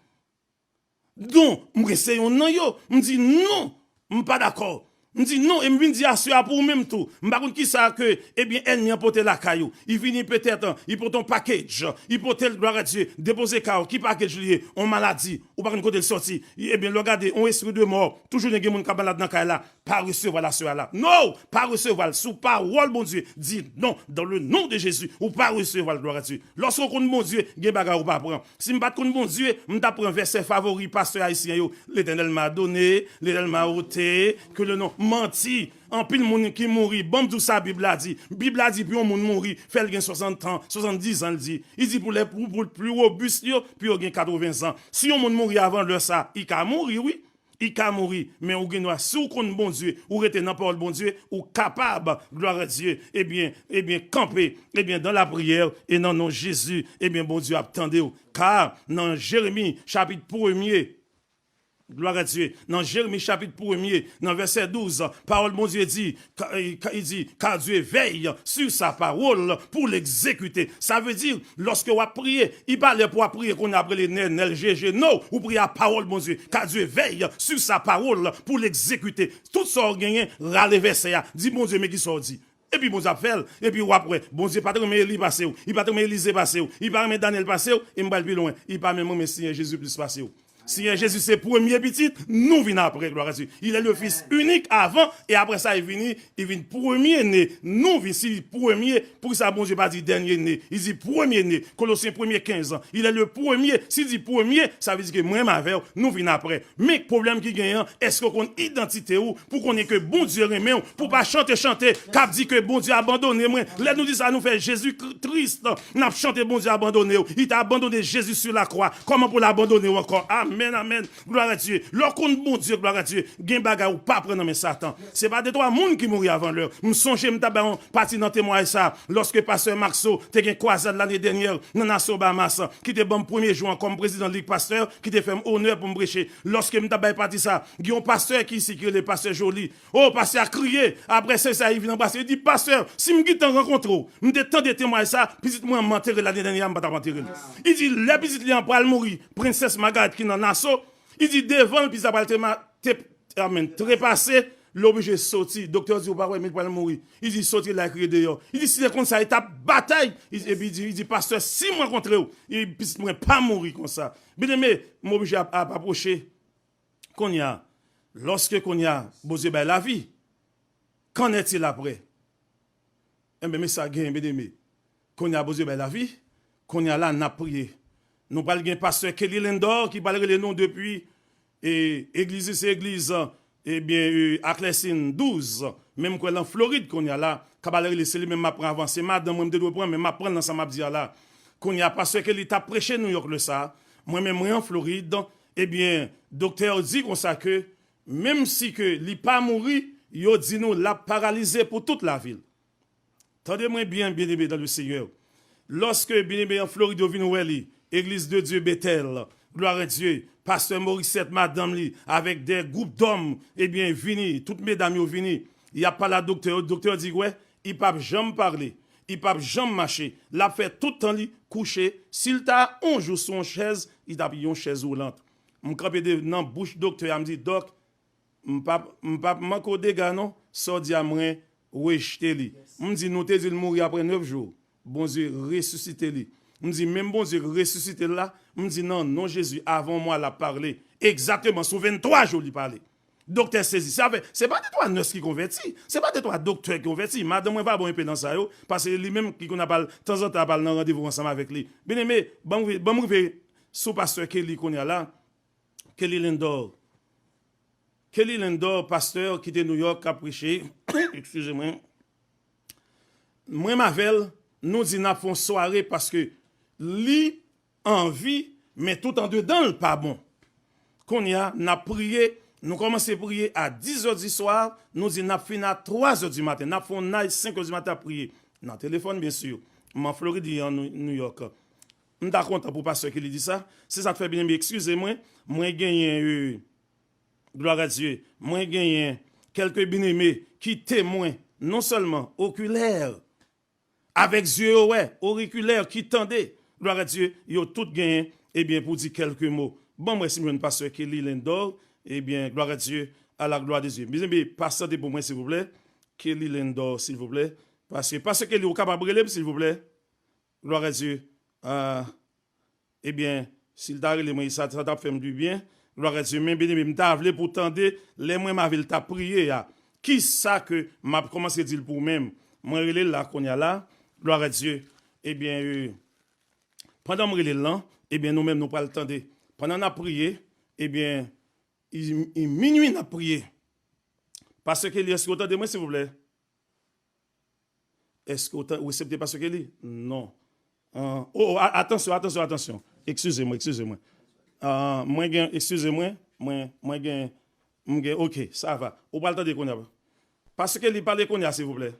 Donk, mwen se yonn nan yo. M di non, m pa dakò. M di non, e m vin di aswè a pou ou menm tou. M pa konn kisa ke, ebyen, ènmi an pote lakay ou. Li vini petèt, li pote yon package. Li pote l, gloire à Dieu, depoze kay ou. Ki package li ye? On maladi. Ou pa konn kote l sòti. Ebyen, lè w gade, on espri de mò. Toujou gen moun k ap malad nan kay la. Pa resevwa l aswè a la. No! Pa resevwa l. Sou pawòl Bondye, di non, dans le nom de Jésus. Ou pa resevwa l, gloire à Dieu. Lòske w konn Bondye, gen bagay ou pa pran. Si m pa t konn Bondye, m t ap pran vèsè favori pastè ayisyen yo. L'Éternel m'a donné, l'Éternel m'a ôté, que le nom. Manti. Anpil moun ki mouri. Ban m di w sa Bib la di. Bib la di pou yon moun mouri, fè l gen swasant an, swasanndis an, l di. Li di pou lè, pou, pou pli wobis yo, pou yo gen katreven zan. Si yon moun mouri avan lè sa, li ka mouri, wi. Li ka mouri, men ou gen dwa, si w konn Bondye, ou rete nan pawòl Bondye, ou kapab, gloire à Dieu, ebyen, ebyen, kanpe, ebyen, dans la prière, e nan non Jezi, ebyen, Bondye ap tande w. Ka nan Jeremi, chapit premye, gloire à Dieu, nan Jeremi, chapit premye, nan vèsè douz, pawòl Bondye di, ka, ka, li di, car Dieu veille sur sa parole pour l'exécuter. Sa vle di, lòske w ap priye, li pa lè pou w ap priye konn ap rele Nènèl, Jejé, no, ou priye a pawòl Bondye. Car Dieu veille sur sa parole pour l'exécuter. Tout sa w genyen, rale vèsè a. Di Bondye, men ki sa w di. Epi Bondye ap fè l. Epi w ap wè, Bondye pa t renmen Eli pase w. Li pa t renmen Elize pase w. Li pa renmen Daniel pase w. E m pral pi lwen. Li pa menm renmen Senyè Jezi plis pase w. Senyè Jezi se premye pitit, nou vin apre, glwa a Dye. Il est le fils unique avant, e apre sa, li vini, li vin premye ne, nou vin, si li premye, poukisa Bondye pa di dènye ne? Li di premye ne, Kolosyen premye kenz, il est le premier, si li di premye, sa vle di ke mwen m avè w, nou vin apre. Men pwoblèm ki genyen an, èske w konn idantite w, pou konnen ke Bondye renmen w, pou pa chante chante, k ap di ke Bondye abandone mwen. Lè nou di sa, nou fè Jezi Kri- tris, n ap chante Bondye abandone w. Li te abandone Jezi sou lakwa. Kòman pou l abandone w ankò? Amèn, amèn. Glwa a Dye. Lè w konn Bondye, glwa a Dye, gen bagay ou pa pran nan men Satan. Se pa de twa moun ki mouri avan lè. M sonje m t ap bay yon pati nan temwayaj sa, lòske pastè Maxo te gen kwazad lane dènyè nan Nassau, Bahamas, ki te ban m premye jou an kòm prezidan lig pastè, ki te fè m onè pou m preche. Lòske m t ap bay pati sa, gen yon pastè ki isi ki rele pastè Joly. O, pastè a kriye. Apre sèvis la, li vin anbrase. Li di, pastè, si m gentan rankontre w, m te tande temwayaj sa, pitit mwen an m antere l lane dènyè a, m pa t ap antere l. Li di, lè pitit li an pral mouri, Prensès Margaret ki nan Nassau, li di, devan l, pitit la pral te, ma- te, amèn, trepase, li oblije soti. Doktè di, ou pa wè, men li pral mouri. Li di, soti la, kriye deyò. Li di, si te konn sa, li t ap batay. Li- Epi li di, li di, pastè, si m rankontre w, e pitit mwen pa mouri konsa. Byeneme, m oblije ap, ap apwoche. Kounye a, lòske kounye a, Bondye bay lavi, qu'en est-il après? Enben, men sa gen, byeneme. Kounye a, Bondye bay lavi, kounye a la, n ap priye. Nou pral gen pastè Kelly Lindor ki pral rele nou depi, e, egliz, se egliz, ebyen, e, Aklèsin douz, menm kwè lan Florid kounye a la, k ap al rele, se li menm m ap pran avan. Se madanm mwen m te dwe pran, men m ap pran l nan sa m ap di a la. Kounye a, pastè Kelly t ap preche Nouyòk lè sa a, mwen menm mwen an Florid, ebyen, doktè yo di konsa ke, menm si ke li pa mouri, yo di nou l ap paralize pou tout lavi l. Tande mwen byen, byeneme dans le Seigneur. Lòske byeneme an Florid yo vin wè li, Église de Dieu Bethel, glwa a Dye, pastè Morissette, madanm li, avèk de gwoup dòm, ebyen, vini, tout medam yo vini. Y ap pale a doktè yo, doktè yo di, wè, li p ap janm pale, li p ap janm mache, l ap fè tout tan li kouche. Si l ta on jou sou on chèz, li t ap yon chèz woulant. M kanpe de, nan bouch doktè a, m di, dòk, m p ap, m p ap manke w dega non, sa w di a mwen rejte li. M di, nou te di l mouri apre nèf jou. Bondye resisite li. M di, menm Bondye resisite l la, m di, nan non Jezi, avan yon mwa l ap pale. Egzakteman, sou venntwa jou li pale. Doktè sezi. Sa fè, se pa de twa nès ki konvèti, se pa de twa doktè ki konvèti. Madanm mwen pa bon enpe nan sa yo, paske li menm ki konn ap al, tanzantan ap al nan randevou ansanm avèk li. Byeneme, ban m rive, ban m rive sou pastè Kelly kounye a la. Kelly Lindor. Kelly Lindor, pastè ki te Nouyòk, k ap preche. Eskize mwen. Mwen m avè l, nou di n ap fè yon sware paske li anvi, men tout andedan l pa bon. Kounye a, n ap priye, nou kòmanse priye a dis zè di swa, nou di n ap fini a twa zè di maten. N ap fè yon night senk zè di maten ap priye. Nan telefòn, byen si. M an Florid, li an Nou, Nouyòk. M ta kontan pou pastè Kelly di sa. Se sa k fè, byeneme, eskize mwen, mwen genyen, e, glwa a Dye, mwen genyen kèlke byeneme ki temwen, non sèlman okilè, avèk zye yo wè, orikilè ki tande, glwa a Dye, yo tout genyen, ebyen, pou di kèlke mo. Ban m wè si m jwenn pastè Kelly Lindor, ebyen, glwa a Dye, à la gloire de Dieu. Byeneme, pastè de pou mwen, silvouplè. Kelly Lindor, silvouplè. Paske, pastè Kelly, ou kapab rele m, silvouplè? Glwa a Dye. Ah, ebyen, si l ta rele mwen, sa, sa t ap fè m dibyen. Glwa a Dye. Men, byeneme, m ta vle pou w tande lè mwen m avè l t ap priye a. Kisa ke m ap kòmanse di l pou ou menm? Mwen rele l la, kounye a la. Glwa a Dye. Ebyen, e, pandan m rele l lan, ebyen, nou menm, nou pral tande. Pandan n ap priye, ebyen, i, i minui n ap priye. Pastè Kelly, èske w tande mwen, silvouplè? Èske w ta-, w resepte pastè Kelly? Non. Ah, oh, oh, a-, atansyon, atansyon, atansyon. Eskize mwen, eskize mwen. Ah, mwen gen, eskize mwen, mwen, mwen gen, mwen gen, ok, sa va. Ou pral tande kounye a. Pastè Kelly, pale kounye a, silvouplè.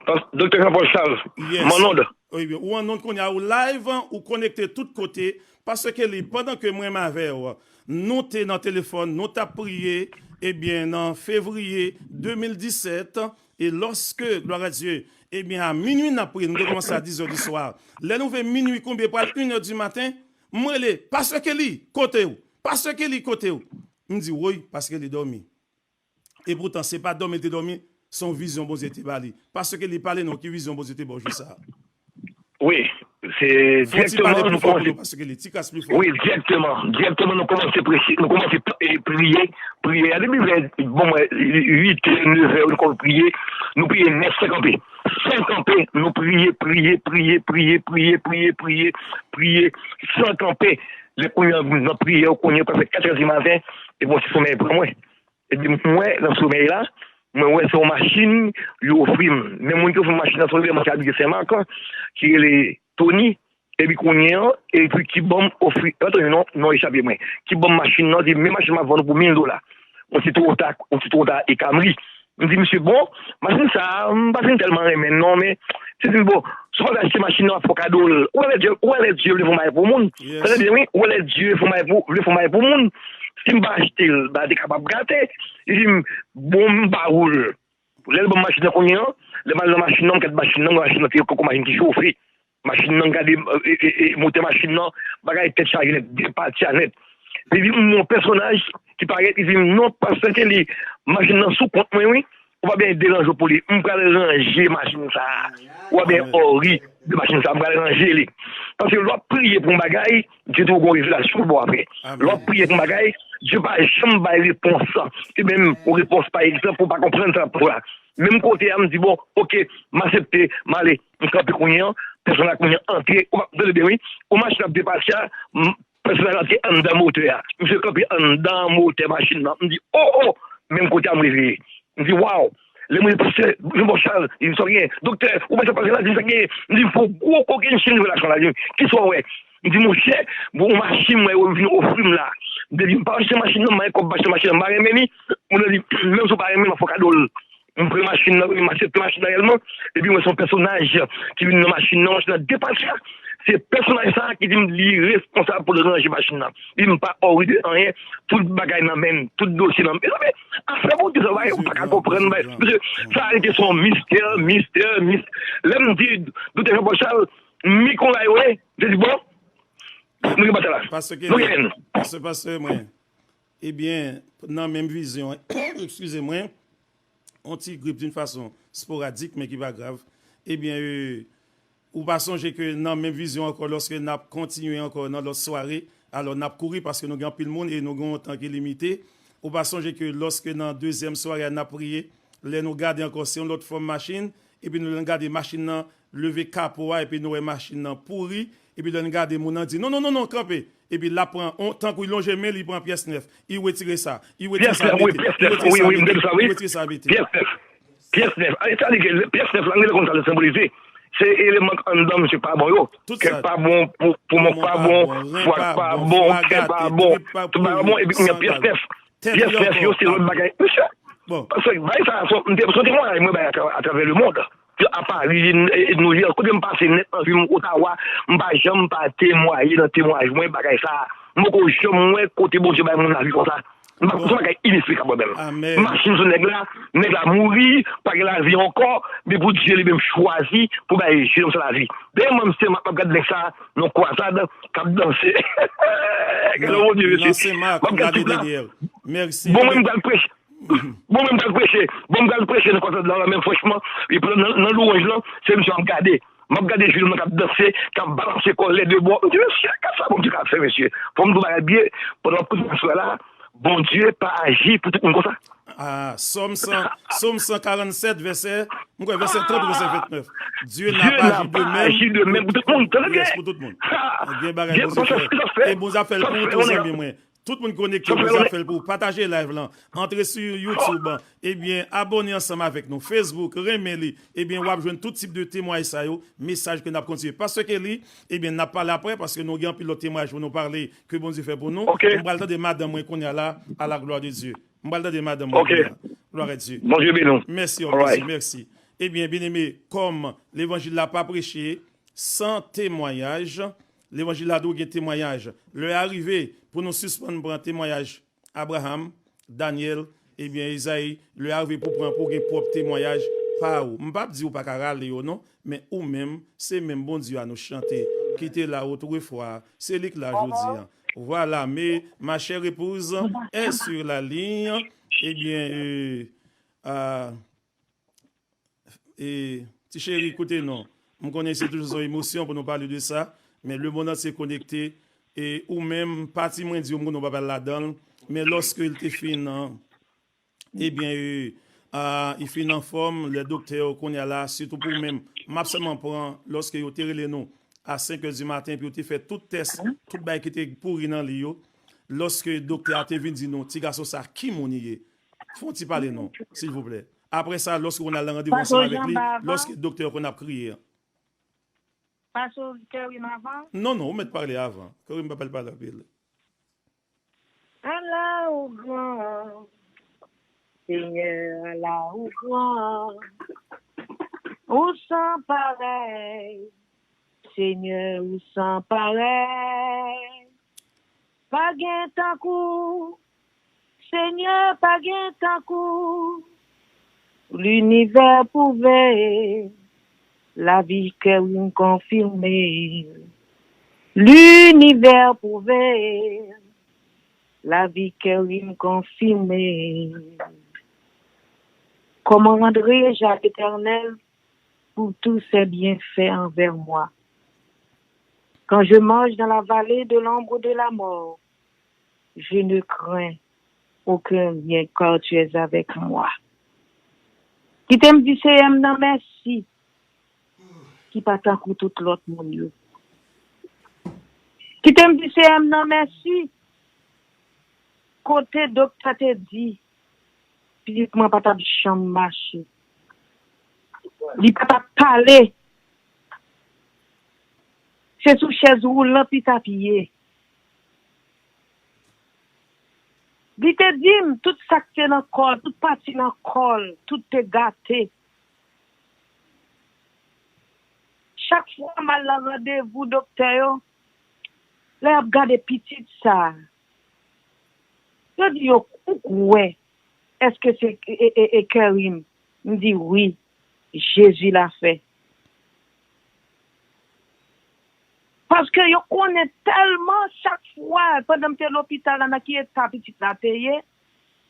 Pas-, Doktè Jean Paul Charles, yes. Mwen an onn. Wi, wi, ou an onn kounye a, ou live, ou konekte tout kote. Pastè Kelly, pandan ke mwen m avè w, nou te nan telefòn, nou t ap priye, ebyen, nan fevriye de mil disèt, e lòske, glwa a Dye, ebyen, a minui n ap priye, nou te kòmanse a dis zè di swa. Lè nou vle minui konbyen pral inè di maten, m rele, pastè Kelly, kote w? Pastè Kelly, kote w? M di, woy, pastè Kelly dòmi. E poutan, se pa dòmi l te dòmi, Se yon vizyon Bondye te ba li. Paske li pale non, ki vizyon Bondye te ba w jou sa a? Wi, se direkteman nou kòmanse. Wi, direkteman. Direkteman nou kòmanse preche, nou kòmanse priye, priye. A depi vè, bon, mwen, uit è, nèf è, nou kòmanse priye. Nou priye nèt san kanpe. San kanpe, nou priye, priye, priye, priye, priye, priye, priye, priye, san kanpe. Lè kounye a, nan priyè, kounye a, prèske kat è di maten, epi yon ti somèy pran mwen. Epi m wè nan somèy la, mwen wè se yon machin yo ofri m. Men moun ki ofri m machin nan se yon nèg ki abite Senmak, ki rele Tony. Epi kounye an, epi ki ban m ofri, antann non, non echape mwen. Ki ban m machin nan, di men machin m ap vann ou pou mil dola. Yon ti Toyota, yon ti Toyota Camry. M di misye bon, machin sa a, m pa fin tèlman renmen l non, men li di m bon, si w pa vle achte machin nan, m ap fè w kado l. Ou wè lè Dye, ou wè lè Dye vle fè yon bagay pou moun. Tande byen wi, ou wè lè Dye fè yon bagay pou, vle fè yon bagay pou moun. Si m pa achte l, bagay te kapab gate. Li di m bon, m ba ou l. Lè l ban m machin nan kounye an, lè m al nan machin nan, m gad machin nan, m wè machin nan se yon kòkò machin ki chofe. Machin nan, m gade motè machin nan, bagay tèt chaje nèt, depatya nèt. Epi m wè yon pèsonaj ki parèt, li di m non, pastè Kelly, machin nan sou kont mwen wi, ou pa bezwen deranje w pou li, m pral ranje machin sa a. Ou pa bezwen wori de machin sa a, m pral ranje li. Paske lè w ap priye pou yon bagay, Dye toujou gen yon revelasyon pou w apre. Lè w ap priye pou yon bagay, Dye pa janm bay repons. Li menm yon repons pa egzanp, ou pa konprann sa l ap fè w la. Menm kote a, m di bon, oke, m aksepte, m ale, m kanpe kounye an, pèsonaj la kounye an antre, ou pa tande byen wi, yon machin ap depatya, pèsonaj la antre anndan motè a. Misye kanpe anndan motè machin nan. M di o o, menm kote a m reveye. M di waw. Lè mwen di pastè Jean Paul Charles, li di sa w gen, doktè, ou pa sa pase la, di sa gen. M di m fè yon gwo kokennchenn revelasyon la, li di m kisa w wè? M di monchè, bon yon machin mwen yo vin ofri m la. Depi m pa achte machin nan, m pa gen kòb pou m achte machin nan, m pa renmen li. Moun nan di menm si w pa renmen l, m ap fè w kado l. M pre machin nan, m aksepte machin nan reyèlman. Epi mwen se yon pèsonaj ki vin nan machin nan, machin nan depatya. Se pèsonaj sa a ki di m li responsab pou l ranje machin nan. Li di m pa wori de anyen, tout bagay nan men m, tout dosye nan men m. Mezanmi, afè Bondye sa, ou pa ka konprann. Mesye, sa rete se yon mistè, mistè, mistè. Lè m di doktè Jean Paul Charles, mi konn la yo ye, m te di bon, nou gen batay la. Nou gen. Pastè, pastè mwen. Ebyen, nan menm vizyon, eskize mwen, yon ti grip d'une façon sporadique, men ki pa grav. Ebyen, e, ou pa sonje ke nan menm vizyon ankò, lòske n ap kontinye ankò nan lòt sware, alò n ap kouri paske nou gen anpil moun e nou gen yon tan ki limite. Ou pa sonje ke lòske nan dezyèm sware a n ap priye, lè nou gade ankò, se yon lòt fòm machin, epi nou lè n gade machin nan leve kapo a, epi nou wè machin nan pouri, epi lè n gade moun nan di, non, non, non, non, kanpe. Epi l ap pran, on, tankou li lonje men, li pran pyès nèf. Li retire sa, li retire sa, mete, li retire sa, mete, li retire sa, mete. Pyès nèf. Pyès nèf. Sa vle di ke pyès nèf la, nou genlè konn sa l senbolize. Se eleman k anndan misye pa bon yo. Kè pa bon, poumon pa bon, fwa pa bon, kè pa bon, tout pa bon, epi kounye a pyès nèf. Pyès nèf yo se lòt bagay. Mesye, paske bagay sa a, se yon temwayaj mwen bay atravè lemonn. A Pari, Nouyòk, kote m pase nèt nan vi m, Otawa, m pa janm pa temwaye nan temwayaj mwen bagay sa a. M poko janm wè kote Bondye bay moun lavi konsa. M pa, se yon bagay inesplikab mwen menm. Machin sou nèg la, nèg la mouri, pa gen lavi ankò, men pou Dye li menm chwazi pou bay jenòm sa lavi. Dèyè mwen, m se m ap gad nèg sa nan kwazad k ap danse. Gade Bondye, mesye. M ap gad tout la. Bon, mwen, m pral preche. Bon, mwen, m pral preche. Bon, m pral preche nan kwazad la, men franchman, nan, nan lwanj lan, se misye m ap gade. M ap gade jenòm nan k ap danse, k ap balanse kò l lè de bò. M di, mesye, gad sa Bondye ka fè, mesye. Fò m di w bagay byen, pandan m ap koute mesye la, Bondye pa aji pou tout moun konsa. Ah, Sòm san, Sòm san karannsèt, vèsè, m kwè vèsè trant ou vèsè ventnèf. Dieu n'a pas agi de même pou tout moun. Yes, pou tout moun. Gen bagay Bondye fè. E Bondye ap fè l pou ou tou, zanmi mwen. Tout moun konekte, Bondye ap fè l pou ou. Pataje live lan. Antre sou YouTube. Ebyen, abòne ansanm avèk nou. Facebook, renmen li. Ebyen, w ap jwenn tout tip de temwayaj sa yo. Mesaj ke n ap kontinye. Pastè Kelly, ebyen, n ap pale aprè, paske nou gen anpil lòt temwayaj pou nou pale, ke Bondye fè pou nou. M pral tande madanm mwen kounye a la, à la gloire de Dieu. M pral tande madanm mwen kounye a. Gloire à Dieu. Bondye beni w. Mèsi, mèsi, mèsi. Ebyen, byeneme, kòm levanjil la pa preche san temwayaj, levanjil la dwe gen temwayaj. Lè a rive pou nou sispann pran temwayaj Abraham, Daniel, ebyen, Ezayi, lè a rive pou pran, pou gen pwòp temwayaj pa ou. M p ap di ou pa ka rale yo, non, men ou menm, se menm Bondye a nou chante, ki te la otrefwa, se li k la jodi a. Voilà, mais ma chère épouse est sur la ligne. Ebyen, euh, euh, E, ti cheri, koute non. M konnen se toujou yon emosyon pou nou pale de sa, men lemonn antye konekte. E ou menm, pati mwen di w, m konnen w pa pral ladan l, men lòske l te fin, ebyen, e, a, li fin anfòm, lè doktè yo kounye a la, sitou pou ou menm, m ap sèlman pran, lòske yo te rele nou a senk è di maten, epi yo te fè tout tès, tout bagay ki te pouri nan li yo, lòske doktè a te vin di nou, "Ti gason sa, ki moun li ye?" Fè yon ti pale non, silvouplè. Apre sa, lòske w al nan randevou ansanm avèk li, lòske doktè yo konn ap kriye an. Pase w Kerwin avan? Non, non, ou mèt pale avan. Kerwin pa pale, pale anpil. Ala ou gran, Senyè, ala ou gran. Ou san parèy, Senyè, ou san parèy. Pa gen tankou, Senyè, pa gen tankou. Linivè pwouve, lavi Kerwin konfime. Linivè pwouve, lavi Kerwin konfime. Comment rendrai-je à l'Éternel pour tous ses bienfaits envers moi? Quand je marche dans la vallée de l'ombre de la mort, je ne crains aucun bien, car tu es avec moi. Kite m di Seyè m nan mèsi, ki pa tankou tout lòt moun yo. Kite m di Seyè m nan mèsi, kote doktè te di, pitit mwen pa t ap janm mache. Li pa t ap pale. Se sou chèz woulant li t ap ye. Li te di m tout sa k te nan kò l, tout pati nan kò l, tout te gate. Chak fwa m al nan randevou doktè yo, lè y ap gade pitit sa a, yo di yo, "Ou kwè, èske se e, e, e Kerwin?" M di, "Wi, Jezi l a fè." Paske yo konnen tèlman chak fwa, pandan m te lopital la, nan ki eta pitit la te ye,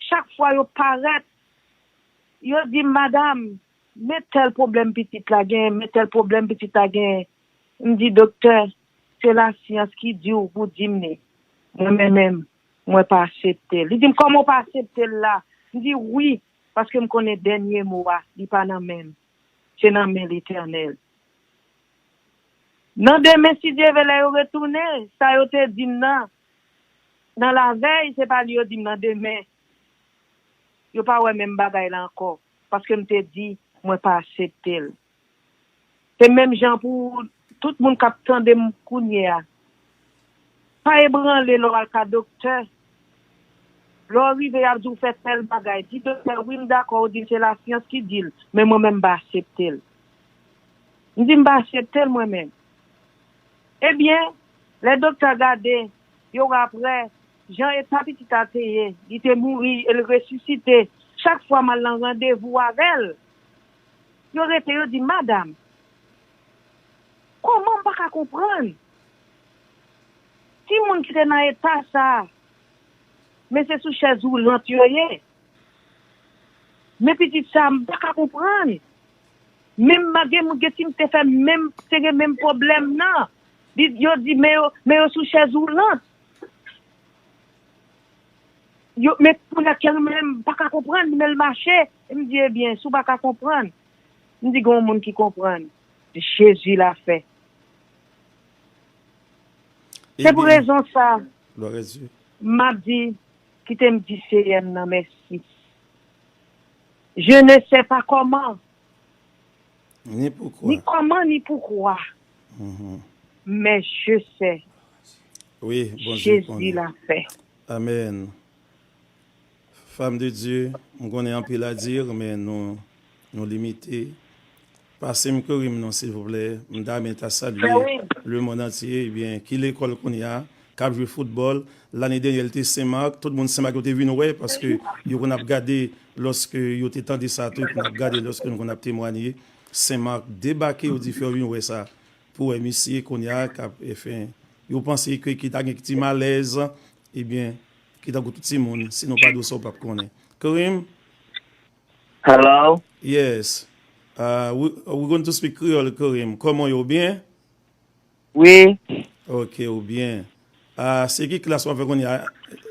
chak fwa yo parèt, yo di m, "Madanm, men tèl pwoblèm pitit la genyen, men tèl pwoblèm pitit la genyen." M di, "Doktè, se lasyans ki di w pou di m li. Mwen menm menm, mwen pa aksepte l." Li di m, "Kòman w pa aksepte l la?" M di, "Wi, paske m konnen dènye mo a, li pa nan men m. Se nan men Letènèl." Nan demen, si Dye vle, lè yo retounen, sa yo te di m nan, nan lavèy, se pa li yo di m nan demen. Yo pa wè menm bagay la ankò, paske m te di, mwen pa aksepte l. Se menm jan pou tout moun k ap tande m kounye a. Pa ebranle lè w al ka doktè. Lè w rive, y ap di w fè tèl bagay. Di doktè, wi, m dakò, ou di m se lasyans ki di l, men mwen menm, m pa aksepte l. M di, m pa aksepte l, mwen menm. Ebyen, lè doktè gade, yo wè aprè, jan eta pitit la te ye, li te mouri, e l resisite. Chak fwa m al nan randevou avè l, yo rete, yo di, "Madanm, kòman m pa ka konprann? Timoun ki te nan eta sa a, men se sou chèz woulant yo ye. Men pitit sa a, m pa ka konprann." Menm malgre m gen ti m te fè menm, te gen menm pwoblèm nan. Li, yo di, men yo, men yo sou chèz woulant. Yo, men kounye a, Kerwin menm pa ka konprann, men l mache. E m di, ebyen, si w pa ka konprann, m di, gen yon moun ki konprann. Jezi l a fè. Se pou rezon sa, m ap di, kite m di Seyè m nan mèsi. Je ne sais pas comment, ni poukwa, ni comment, ni pourquoi, mais je sais, wi, Bondye konnen. Jésus l'a fait. Amèn. Femme de Dieu, m konnen anpil a dir, men nou, nou limite. Pase m Kerwin non, silvouplè. M ta renmen ta salye lemonn antye, ebyen, ki lekòl kounye a, k ap jwe foutbòl. Lane dènyè, l te Sen Mak. Tout moun Sen Mak yo te vin wè, paske yo konn ap gade lòske yo te tande sa tou, yo konn ap gade lòske nou konn ap temwanye. Sen Mak debake, yo di fè yo vin wè sa. Pou wè misye kounye a k ap, enfen, yo panse ke ki ta gen ti malèz, ebyen, ki tankou tout timoun, si nou pa di w sa, w p ap konnen. Kareem? Hello? Yes. Uh, we, we going to speak Creole, Kareem. Kòman w ye, ou byen? Wi. Ok, ou byen. Uh, se ki klas w ap fè kounye a?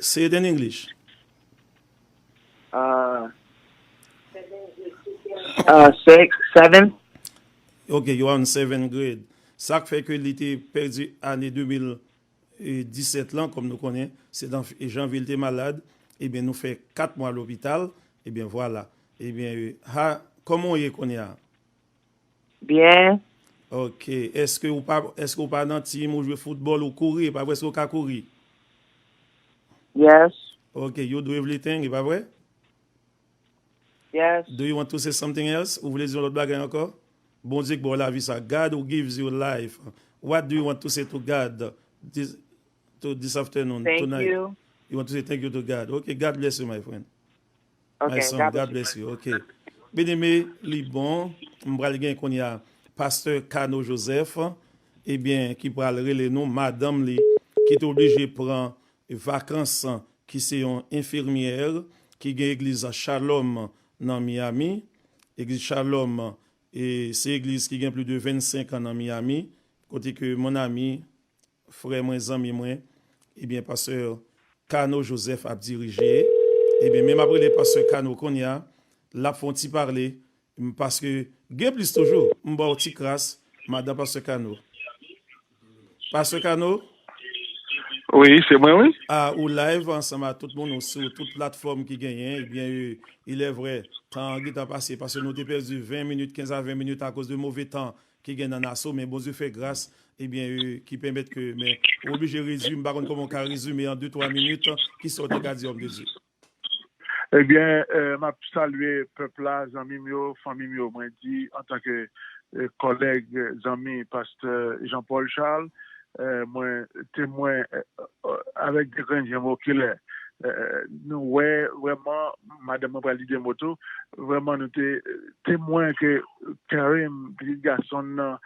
Say it in English. Uh, uh, six, seven. Ok, you are in seventh grade. Sa k fè ke li te pèdi ane de mil disèt lan, kòm nou konnen, se nan janvye li te malad, ebyen nou fè kat mwa lopital, ebyen vwala. Ebyen, ha, kòman w ye kounye a? Byen. Ok, èske ou pa, èske ou pa nan tim, ou jwe foutbòl, ou kouri, e pa vre, èske ou ka kouri? Yes. Ok, you do everything, e pa vre? Yes. Do you want to say something else? Ou vle di yon lòt bagay ankò? Bondye k ba w lavi sa. God who gives you life. What do you want to say to God this, to this afternoon, Thank tonight? You. You want to say thank you to God. Okay, God bless you, my friend. Okay, My son, God God bless bless you. Okay. Beneme, li bon, m pral gen kounye a Pastè Kano Joseph, ebyen, ki pral rele nou, madanm li, ki te oblije pran vakans, ki se yon enfimyè, ki gen egliz Shalom nan Miami. Egliz Shalom, e, se egliz ki gen plis de vennsenk an nan Miami, kote ke mon ami, frè mwen, zanmi mwen, ebyen, pastè Kano Joseph ap dirije. Ebyen, men m ap rele pastè Kano kounye a, l ap fè yon ti pale, m, paske gen plis toujou, m ba w ti kras, madan pastè Kano. Pastè Kano? Wi, se mwen, wi. A, ou live ansanm a tout moun, ou sou tout platfòm ki genyen, ebyen, e, il est vrai, tan an gentan pase, paske nou te pèdi ven minit, kenz a ven minit akoz de move tan ki gen nan Naso, men Bondye fè gras, ebyen, e, ki pèmèt ke, men, ou oblije rezime, m pa konn kòman w ka rezime an de, twa minit, kisa w te ka di, òm de Dye? Ebyen, e, m ap salye pèp la, zanmi m yo, fanmi m yo. Mwen di, antanke, e, kòlèg, e, zanmi, pastè Jean Paul Charles, e, mwen temwen, e, e, avèk de grenn je m okilè. E, nou wè, vrèman, madanm mwen pral di de mo tou, vrèman, nou te, e, temwen ke Karim, pitit gason m nan,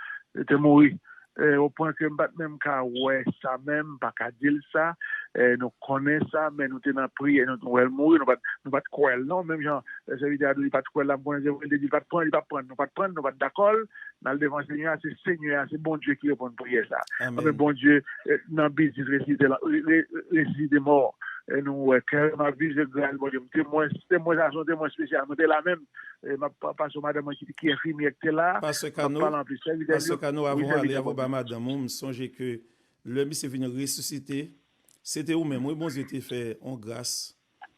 te mouri. E, o pwen ke m pa t menm ka wè sa menm, m pa ka di l sa. E, nou konnen sa, men nou te nan priyè, nou, nou wè l mouri, nou pa t, nou pa t kwè l non, menm jan, e, sèvitè a di w, li pa t kwè l la, m konnen se vre, l te di l pa t pran, li pa t pran, nou pa t pran, nou pa t dakò l, n al devan Senyè a, se Senyè a, se Bondye ki reponn priyè sa. Amèn. Anben, Bondye, e, nan biznis resisite, lan- re- re- resisite mò. E, nou wè, Karim ap viv, se gras Bondye. M temwen, temwen sa, se yon temwen espesyal. Mwen te la menm, e, m ap pa- pase yon madanm mwen ki, ki enfimyè ki te la. Pastè M ap Kano, pale anplis. Sèvitè Pastè Dye, Kano, wi, avan w ale, sèvitè avan w bay Bondye. Madanm ou, m sonje ke lè misye vin resisite, se te ou menm, wi, Bondye te fè yon gras.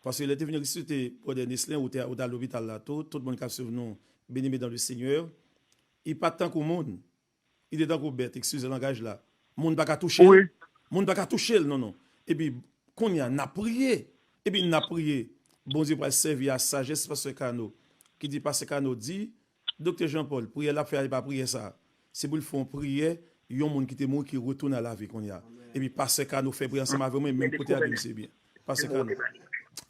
Paske lè te vin resisite Brother Neslin, ou te, ou te al lopital la tou, tout moun k ap swiv nou, bien-aimés dans le Seigneur, li pa t tankou moun. Li te tankou bèt, eskize langaj la. Moun pa ka touche l. Wi. Moun pa ka touche l, non, non. Epi, kounye a, n ap priye. Epi, n ap priye. Bondye pral sèvi a sajès Pastè Kano. Ki di, Pastè Kano di, Doktè Jean Paul, priyè l ap fè a, e pa priyè sa. Se pou l fè yon priyè, yon moun ki te mouri, ki retounen a lavi kounye a. Epi, Pastè Kano fè priyè ansanm avè mwen, menm kote a, misye byen. Pastè Kano.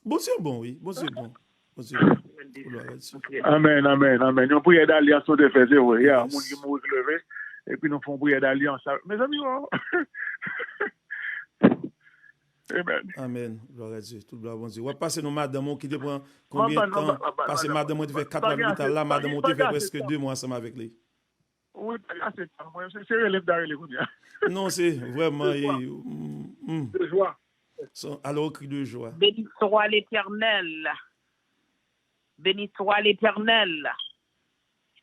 Bondye bon, wi. Bondye bon. Bondye bon. Glwa a Dye. Amèn, amèn, amèn. Yon priyè dalyans nou te fè, se vre. Ya, Yes. Moun ki mouri ki leve. Epi nou fè yon priyè dalyans. Mezanmi, o. Amèn. Amèn. Glwa a Dye. Tout glwa a Bondye. W ap pase nou madanm ou ki te pran konbyen tan? Pase madanm mwen te fè kat mwa lopital la, madanm ou te fè prèske de mwa ansanm avèk li. Wi, pa gen ase tan. Mwen, se, se rele m ta rele kounye a. Non, se vrèman, e, mm, mm. De jwa. Son, alors, cri de joie. Béni soit l'Éternel. Béni soit l'Éternel.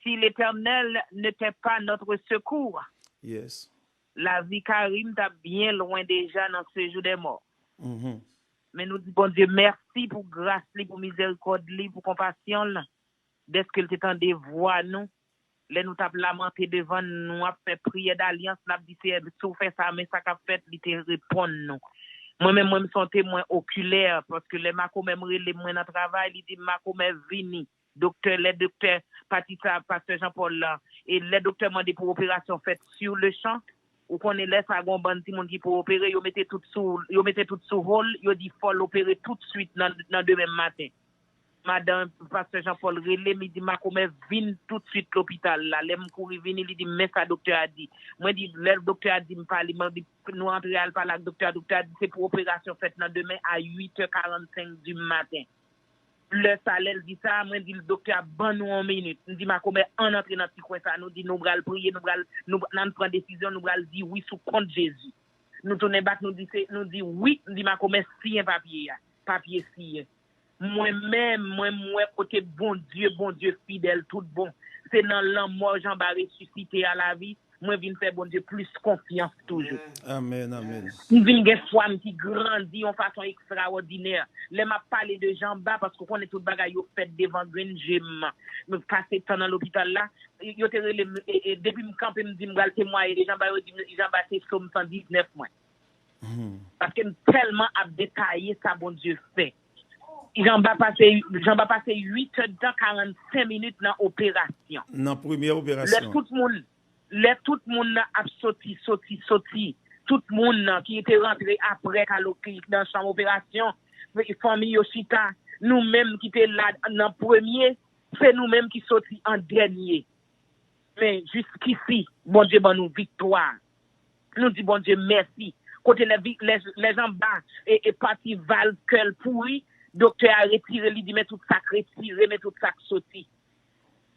Si l'Éternel n'était pas notre secours, Yes. lavi Karim t ap byen lwen deja nan sejou dè mò. Mhm. Men nou di Bondye mèsi pou gras li, pou mizerikòd li, pou konpasyon l, dèske l te tande vwa nou. Lè nou t ap lamante devan l, nou ap fè priyè dalyans, n ap di, Seyè, si w fè sa, men sa k ap fèt, li te reponn nou. Mwen menm, mwen, m se yon temwen okilè, paske lè makomè m rele m, mwen nan travay, li di m, Makomè, vini. Doktè, lè doktè pati sa, pastè Jean Paul la, e lè doktè mande pou operasyon fèt sur le champ, ou konnen lè sa gon bann timoun ki pou opere, yo mete tout sou, yo mete tout sou hold, yo di fò l opere tout swit nan, nan demen maten. Madan pastè Jean Paul rele m, li di, Makomè, vin tout swit lopital la. Lè m kouri vini, li di m, men sa doktè a di. Mwen di, lè doktè a di m pale, mwen di, nou antre al pale ak doktè a, doktè a di se pou operasyon fèt nan demen a uit è karannsenk di maten. Lè sa, lè l di sa, mwen di l, "Doktè a ban nou yon minit." M di, "Makomè, ann antre nan ti kwen sa, nou di nou pral priye, nou pral, nou, n ann pran desizyon, nou pral di wi sou kont Jezi." Nou tounen bak, nou di, se, nou di wi, m di, "Makomè, siyen papye a." Papye siyen. Mwen menm, mwen, mwen kote Bondye, Bondye fidèl, tout bon. Se nan lanmò Jan Ba resisite a lavi, mwen vin fè Bondye plis konfyans toujou. Amèn, amèn. M vin gen fwa m ki grandi yon fason ekstrawòdinè. Lè m ap pale de Jan Ba, paske w konnen tout bagay yo fèt devan grenn je m. M pase tan nan lopital la, yo te rele m, e, e, depi m kanpe, m di m pral temwaye de Jan Ba, yo di m Jan Ba se Sòm san diznèf mwen. Paske m tèlman ap detaye sa Bondye fè. Jan Ba pase, Jan Ba pase uit èdtan karannsenk minit nan operasyon. Nan premyè operasyon. Lè tout moun, lè tout moun nan ap soti, soti, soti, tout moun nan ki te rantre apre kalo ki nan chanm operasyon, fanmi yo chita, nou menm ki te la nan premye, se nou menm ki soti an dènye. Men jiskisi, Bondye ban nou viktwa. Nou di Bondye mèsi. Kote lè, vi- lè, lè Jan Ba e, e pati valv kè l pouri, doktè a retire li, di men tout sa k retire, men tout sa k soti.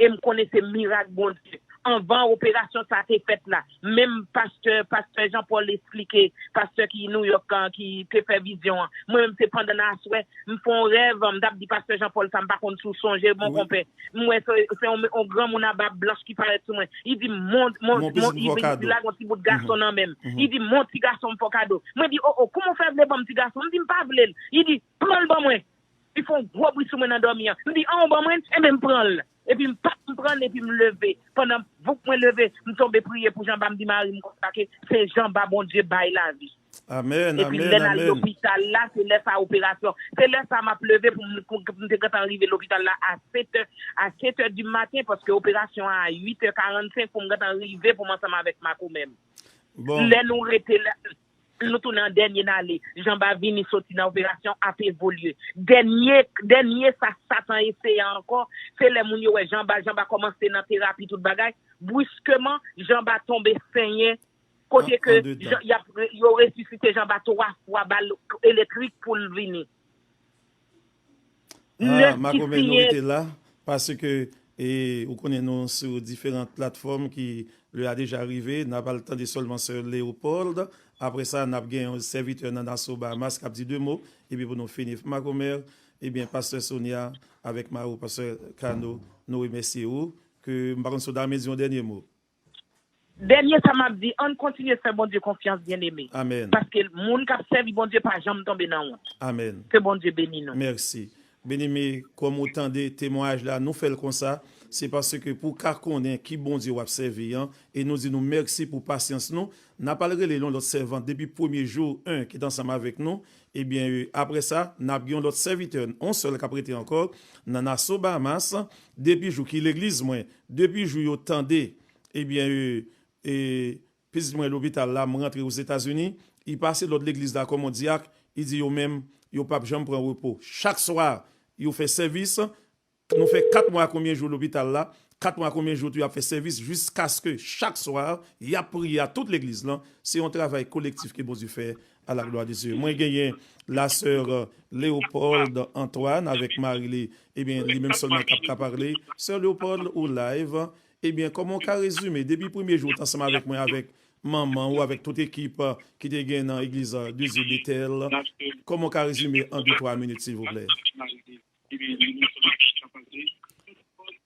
E m konnen se mirak Bondye. Anvan operasyon sa te fèt la, menm pastè, pastè Jean Paul esplike, pastè ki Nouyòk an, ki te fè vizyon an. Mwen menm se pandan nan aswè, m fè yon rèv, m t ap di pastè Jean Paul sa, m pa konn si w sonje, mon konpè. M wè se, se yon, yon granmoun a bab blanch ki parèt sou mwen. Li di, "Mon, mon, mon, mon," li vin, li lage yon ti bout gason nan men m. Li di, "Mon ti gason, m fè w kado." Mwen di, "O, o, kòman w fè vle ban m ti gason?" M di, "M pa vle l." Li di, "Pran l ban mwen." Li fè yon gwo bri sou mwen nan dòmi an. M di, "An, w ban mwen l?" Enben, m pran l. Epi m pap, m pran l, epi m leve. Pandan bouk mwen leve, m tonbe priye pou Jan Ba, m di mari m konsa ke se Jan Ba Bondye bay lavi. Amèn, amèn, amèn. Epi lè n al lopital la, se lè sa operasyon. Se lè sa m ap leve pou m, pou, pou m te gentan rive lopital la a sèt è, a sèt è di maten, paske operasyon an a uit è karannsenk pou m gentan rive pou m ansanm avèk makomè m. Bon. Lè nou rete la, nou tounen an dènye n ale. Jan Ba vini soti nan operasyon ap evolye. Dènye, dènye sa Satan eseye ankò, se lè moun yo wè Jan Ba, Jan Ba kòmanse nan terapi tout bagay. Briskeman, Jan Ba tonbe senyen. Kote ke y ap, yo resisite Jan Ba twa fwa, ba l elektrik pou l vini. Ah, makomè, nou rete la, paske, e, ou konnen nou sou diferan platfòm ki lè a deja rive, n ap al tande sèlman sè Leopold. Apre sa, n ap gen yon sèvitè nan Nassau Bahamas k ap di de mo, epi pou nou fini. Makomè, ebyen, pastè Sonia avèk mari w, pastè Kano, nou remèsye ou, ke m pa konn si w ta renmen di yon dènye mo. Dènye sa m ap di, ann kontinye fè Bondye konfyans, byeneme. Amèn. Paske moun k ap sèvi Bondye pa janm tonbe nan wont. Amèn. Ke Bondye beni nou. Mèsi. Byeneme, kòm ou tande temwayaj la, nou fè l konsa, se paske pou w ka konnen ki Bondye w ap sèvi an, e nou di nou mèsi pou pasyans nou. N ap al rele yon lòt sèvant depi premye jou, en, ki t ansanm avèk nou. Ebyen, e, apre sa, n ap gen yon lòt sèvitè, yon sèl k ap rete ankò, nan Nassau Bahamas, depi jou ki legliz mwen, depi jou yo tande, ebyen, e, e, pitit mwen lopital la, m rantre Ozetazini, li pase lòd legliz la kòm yon dyak, li di yo menm, yo p ap janm pran repo. Chak swa, yo fè sèvis, nou fè kat mwa konbyen jou lopital la, kat mwa konbyen jou tou y ap fè sèvis, jiskaske chak swa, y ap priye a tout legliz lan. Se yon travay kolektif ke Bondye fè, à la gloire de Dieu. Mwen genyen la sè, euh, Léopold Antoine avèk mari li, ebyen, li menm sèlman k ap ka pale. Sè Léopold, ou live. Ebyen, kòman w ka rezime, depi premye jou w t ansanm avèk mwen, avèk manman ou, avèk tout ekip, euh, ki te gen nan egliz, euh, de Dieu Béthel, kòman w ka rezime an de twa minit, silvouplè?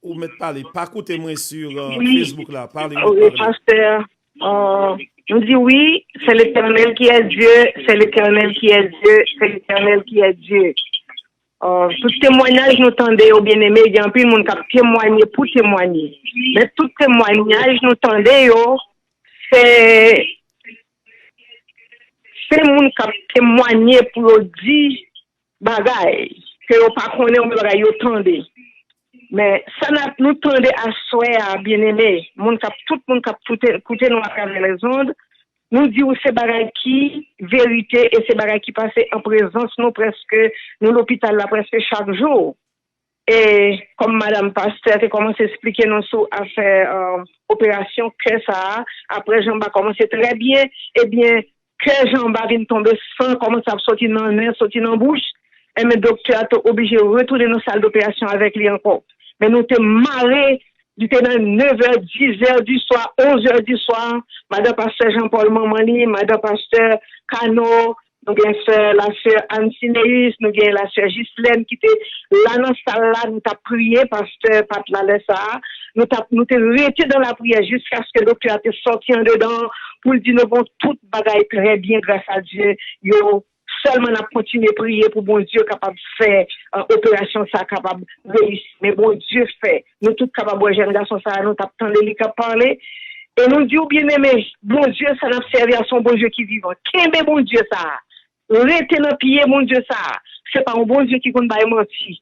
Ou mèt pale, pa koute mwen sur, euh, Facebook la, pale, ou mèt pale. Pastè, euh, nou di wi, c'est l'Éternel qui est Dieu, c'est l'Éternel qui est Dieu, c'est l'Éternel qui est Dieu. Euh, tout temwanyaj nou tande yo, byeneme, gen anpil moun k ap temwanye pou temwanye. Men tout temwanyaj nou tande yo, se, se moun k ap temwanye pou yo di bagay ke yo pa konnen oubyen bagay yo tande. Men sa n ap, nou tande aswè a, byeneme, moun k ap, tout moun k ap koute, koute nou atravè lèzond, nou di w se bagay ki verite e se bagay ki pase an prezans nou prèske, nou lopital la prèske chak jou. E kòm madanm pastè te kòmanse esplike nou sou afè, euh, operasyon kè sa a, apre Jan Ba kòmanse trè byen, ebyen, kè Jan Ba vin tonbe, san kòmanse ap soti nan nen, soti nan bouch. Enben, doktè a te oblije retounen nan sal doperasyon avèk li ankò. Men nou te mare, li te nan nevè, dizè di swa, onzè di swa, madan pastè Jean Paul, manman li, madan pastè Kano, nou gen sè, lasè Anne Sineus, nou gen lasè Ghislaine ki te la nan sal la, nou t ap priye, pastè pa t la lè sa a. Nou t ap, nou te rete dan lapriyè jiskaske doktè a te sòti andedan pou l di nou bon, tout bagay trè byen, gras a Dye, yo sèlman n ap kontinye priye pou Bondye kapab fè, eh, operasyon sa a kapab reyisi. Men Bondye fè. Nou tout kapab wè jèn gason sa a, nou t ap tande li k ap pale. E nou di w, byeneme, Bondye sa n ap sèvi a, se yon Bondye ki vivan. Kenbe Bondye sa a. Rete nan pye Bondye sa a. Se pa yon Bondye ki konn bay manti.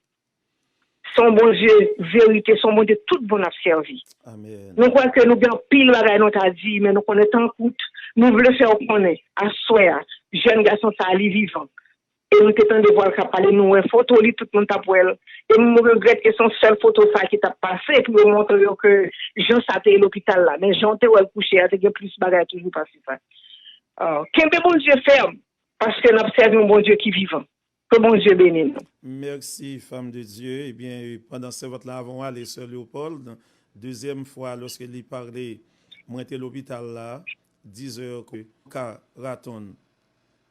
Se yon Bondye verite, se yon Bondye tout bon n ap sèvi. Amen. Nou kwè ke nou gen anpil bagay nou ta di, men nou konnen tan kout. Nou vle fè w konnen, aswè a, jèn gason sa a, li vivan. E nou te tande vwa l k ap pale, nou wè foto li, tout moun t ap wè l. E m regrèt ke se yon sèl foto sa ki t ap pase pou yo montre yo ke jan sa te ye lopital la. Men jan w te wè l kouche a, te gen plis bagay toujou pase sa. Ah, kenbe Bondye fèm, paske n ap sèvi yon Bondye ki vivan. Ke Bondye beni nou. Mèsi, fanm de Dye. Ebyen, pandan sèvant la avan w ale, sè Leopold, dezyèm fwa, lòske li pale, mwen te lopital la, dizè ke ka ratonn.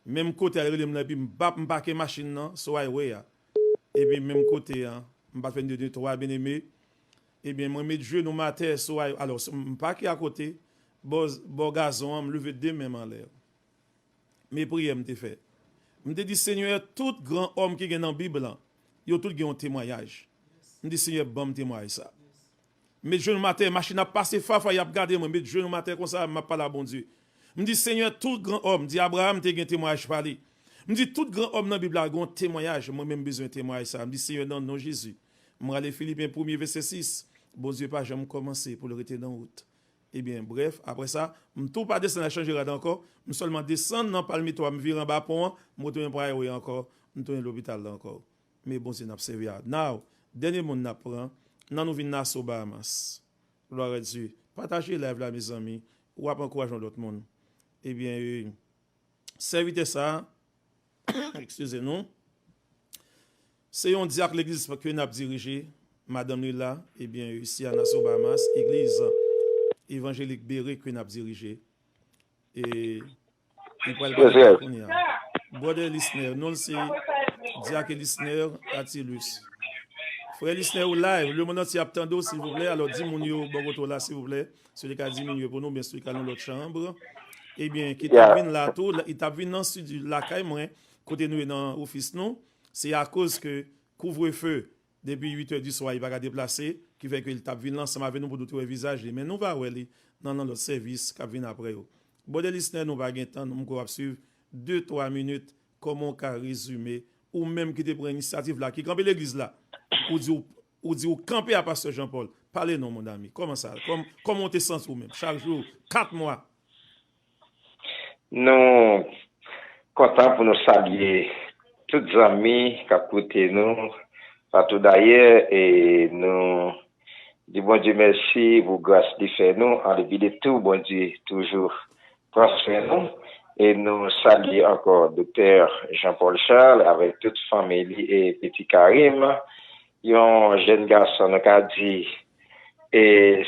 Menm kote a, li rele m nan, epi m pa, m pake machin nan, sou highway a. Epi menm kote a, m pa t fè n de, de twa, byeneme. Ebyen, mwen met jenou m atè, sou highway, alò, m pake akote, bò, bò gazon an, m leve de men m anlè. Men priyè m te fè. M te di, Senyè, tout gran òm ki gen nan Bib lan, yo tout gen yon temwayaj. M di, Senyè, ban m temwayaj sa. M met jenou m atè, machin ap pase fafa, y ap gade mwen, met jenou m atè konsa, m ap pale a Bondye. M di, Senyè, tout gran òm, di Abraram te gen temwayaj pa li. M di, tout gran òm nan Bib la gen yon temwayaj, mwen menm m bezwen temwayaj sa. M di, Senyè, nan non Jezi, m rale Filipen premye vèsè sis, Bondye pa janm kòmanse pou l rete nan wout. Ebyen, brèf, apre sa, m tou pa desann al chanje rad ankò, m sèlman desann nan Palmito a, m vire anba pon an, m retounen pran highway ankò, m tounen lopital la ankò. Men Bondye n ap sèvi a. Now, dènye moun n ap pran, nan nou vin Nassau, Bahamas. Glwa a Dye. Pataje live la, mezanmi. W ap ankouraje yon lòt moun. Ebyen, e, sèvitè sa a, eskize nou, se yon dyak legliz ke n ap dirije, madanm li la, ebyen, isi a Nassau, Bahamas, egliz evanjelik Bere ke n ap dirije. E li pral pale kounye a. Brother Lisner, non l se Dyak Lisner Attilus. Frè Lisner, ou live. Lemonn antye ap tande w, silvouplè. Alò, di moun yo bò kote w la, silvouplè. Si w te ka diminye pou nou, oubyen si w te ka nan lòt chanb. Ebyen, ki t ap vin la tou, la- li t ap vin nan estidyo lakay mwen, kote nou ye nan ofis nou. Se akoz ke kouvrefe depi uit è di swa, li pa ka deplase, ki fè ke li t ap vin la ansanm avè nou pou nou te wè vizaj li. Men nou va wè li nan, nan lòt sèvis k ap vin apre yo. Brother Lisner, nou pa gen tan, m kwè w ap swiv de, twa minit, kòman w ka rezime, ou menm ki te pran inisyativ la, ki kanpe legliz la, ou di w, ou di w kanpe a pastè Jean Paul. Pale non, mon ami. Kòman sa? Kòm, kòman w te santi w menm? Chak jou, kat mwa. Nou kontan pou nou salye tout zanmi k ap koute nou patou dayè, e nou di Bondye mèsi pou gras li fè nou, an depi de tou, Bondye toujou pran swen nou, e nou salye ankò Doktè Jean Paul Charles avèk tout fanmi li e Piti Karim, yon jèn gason, nou ka di, e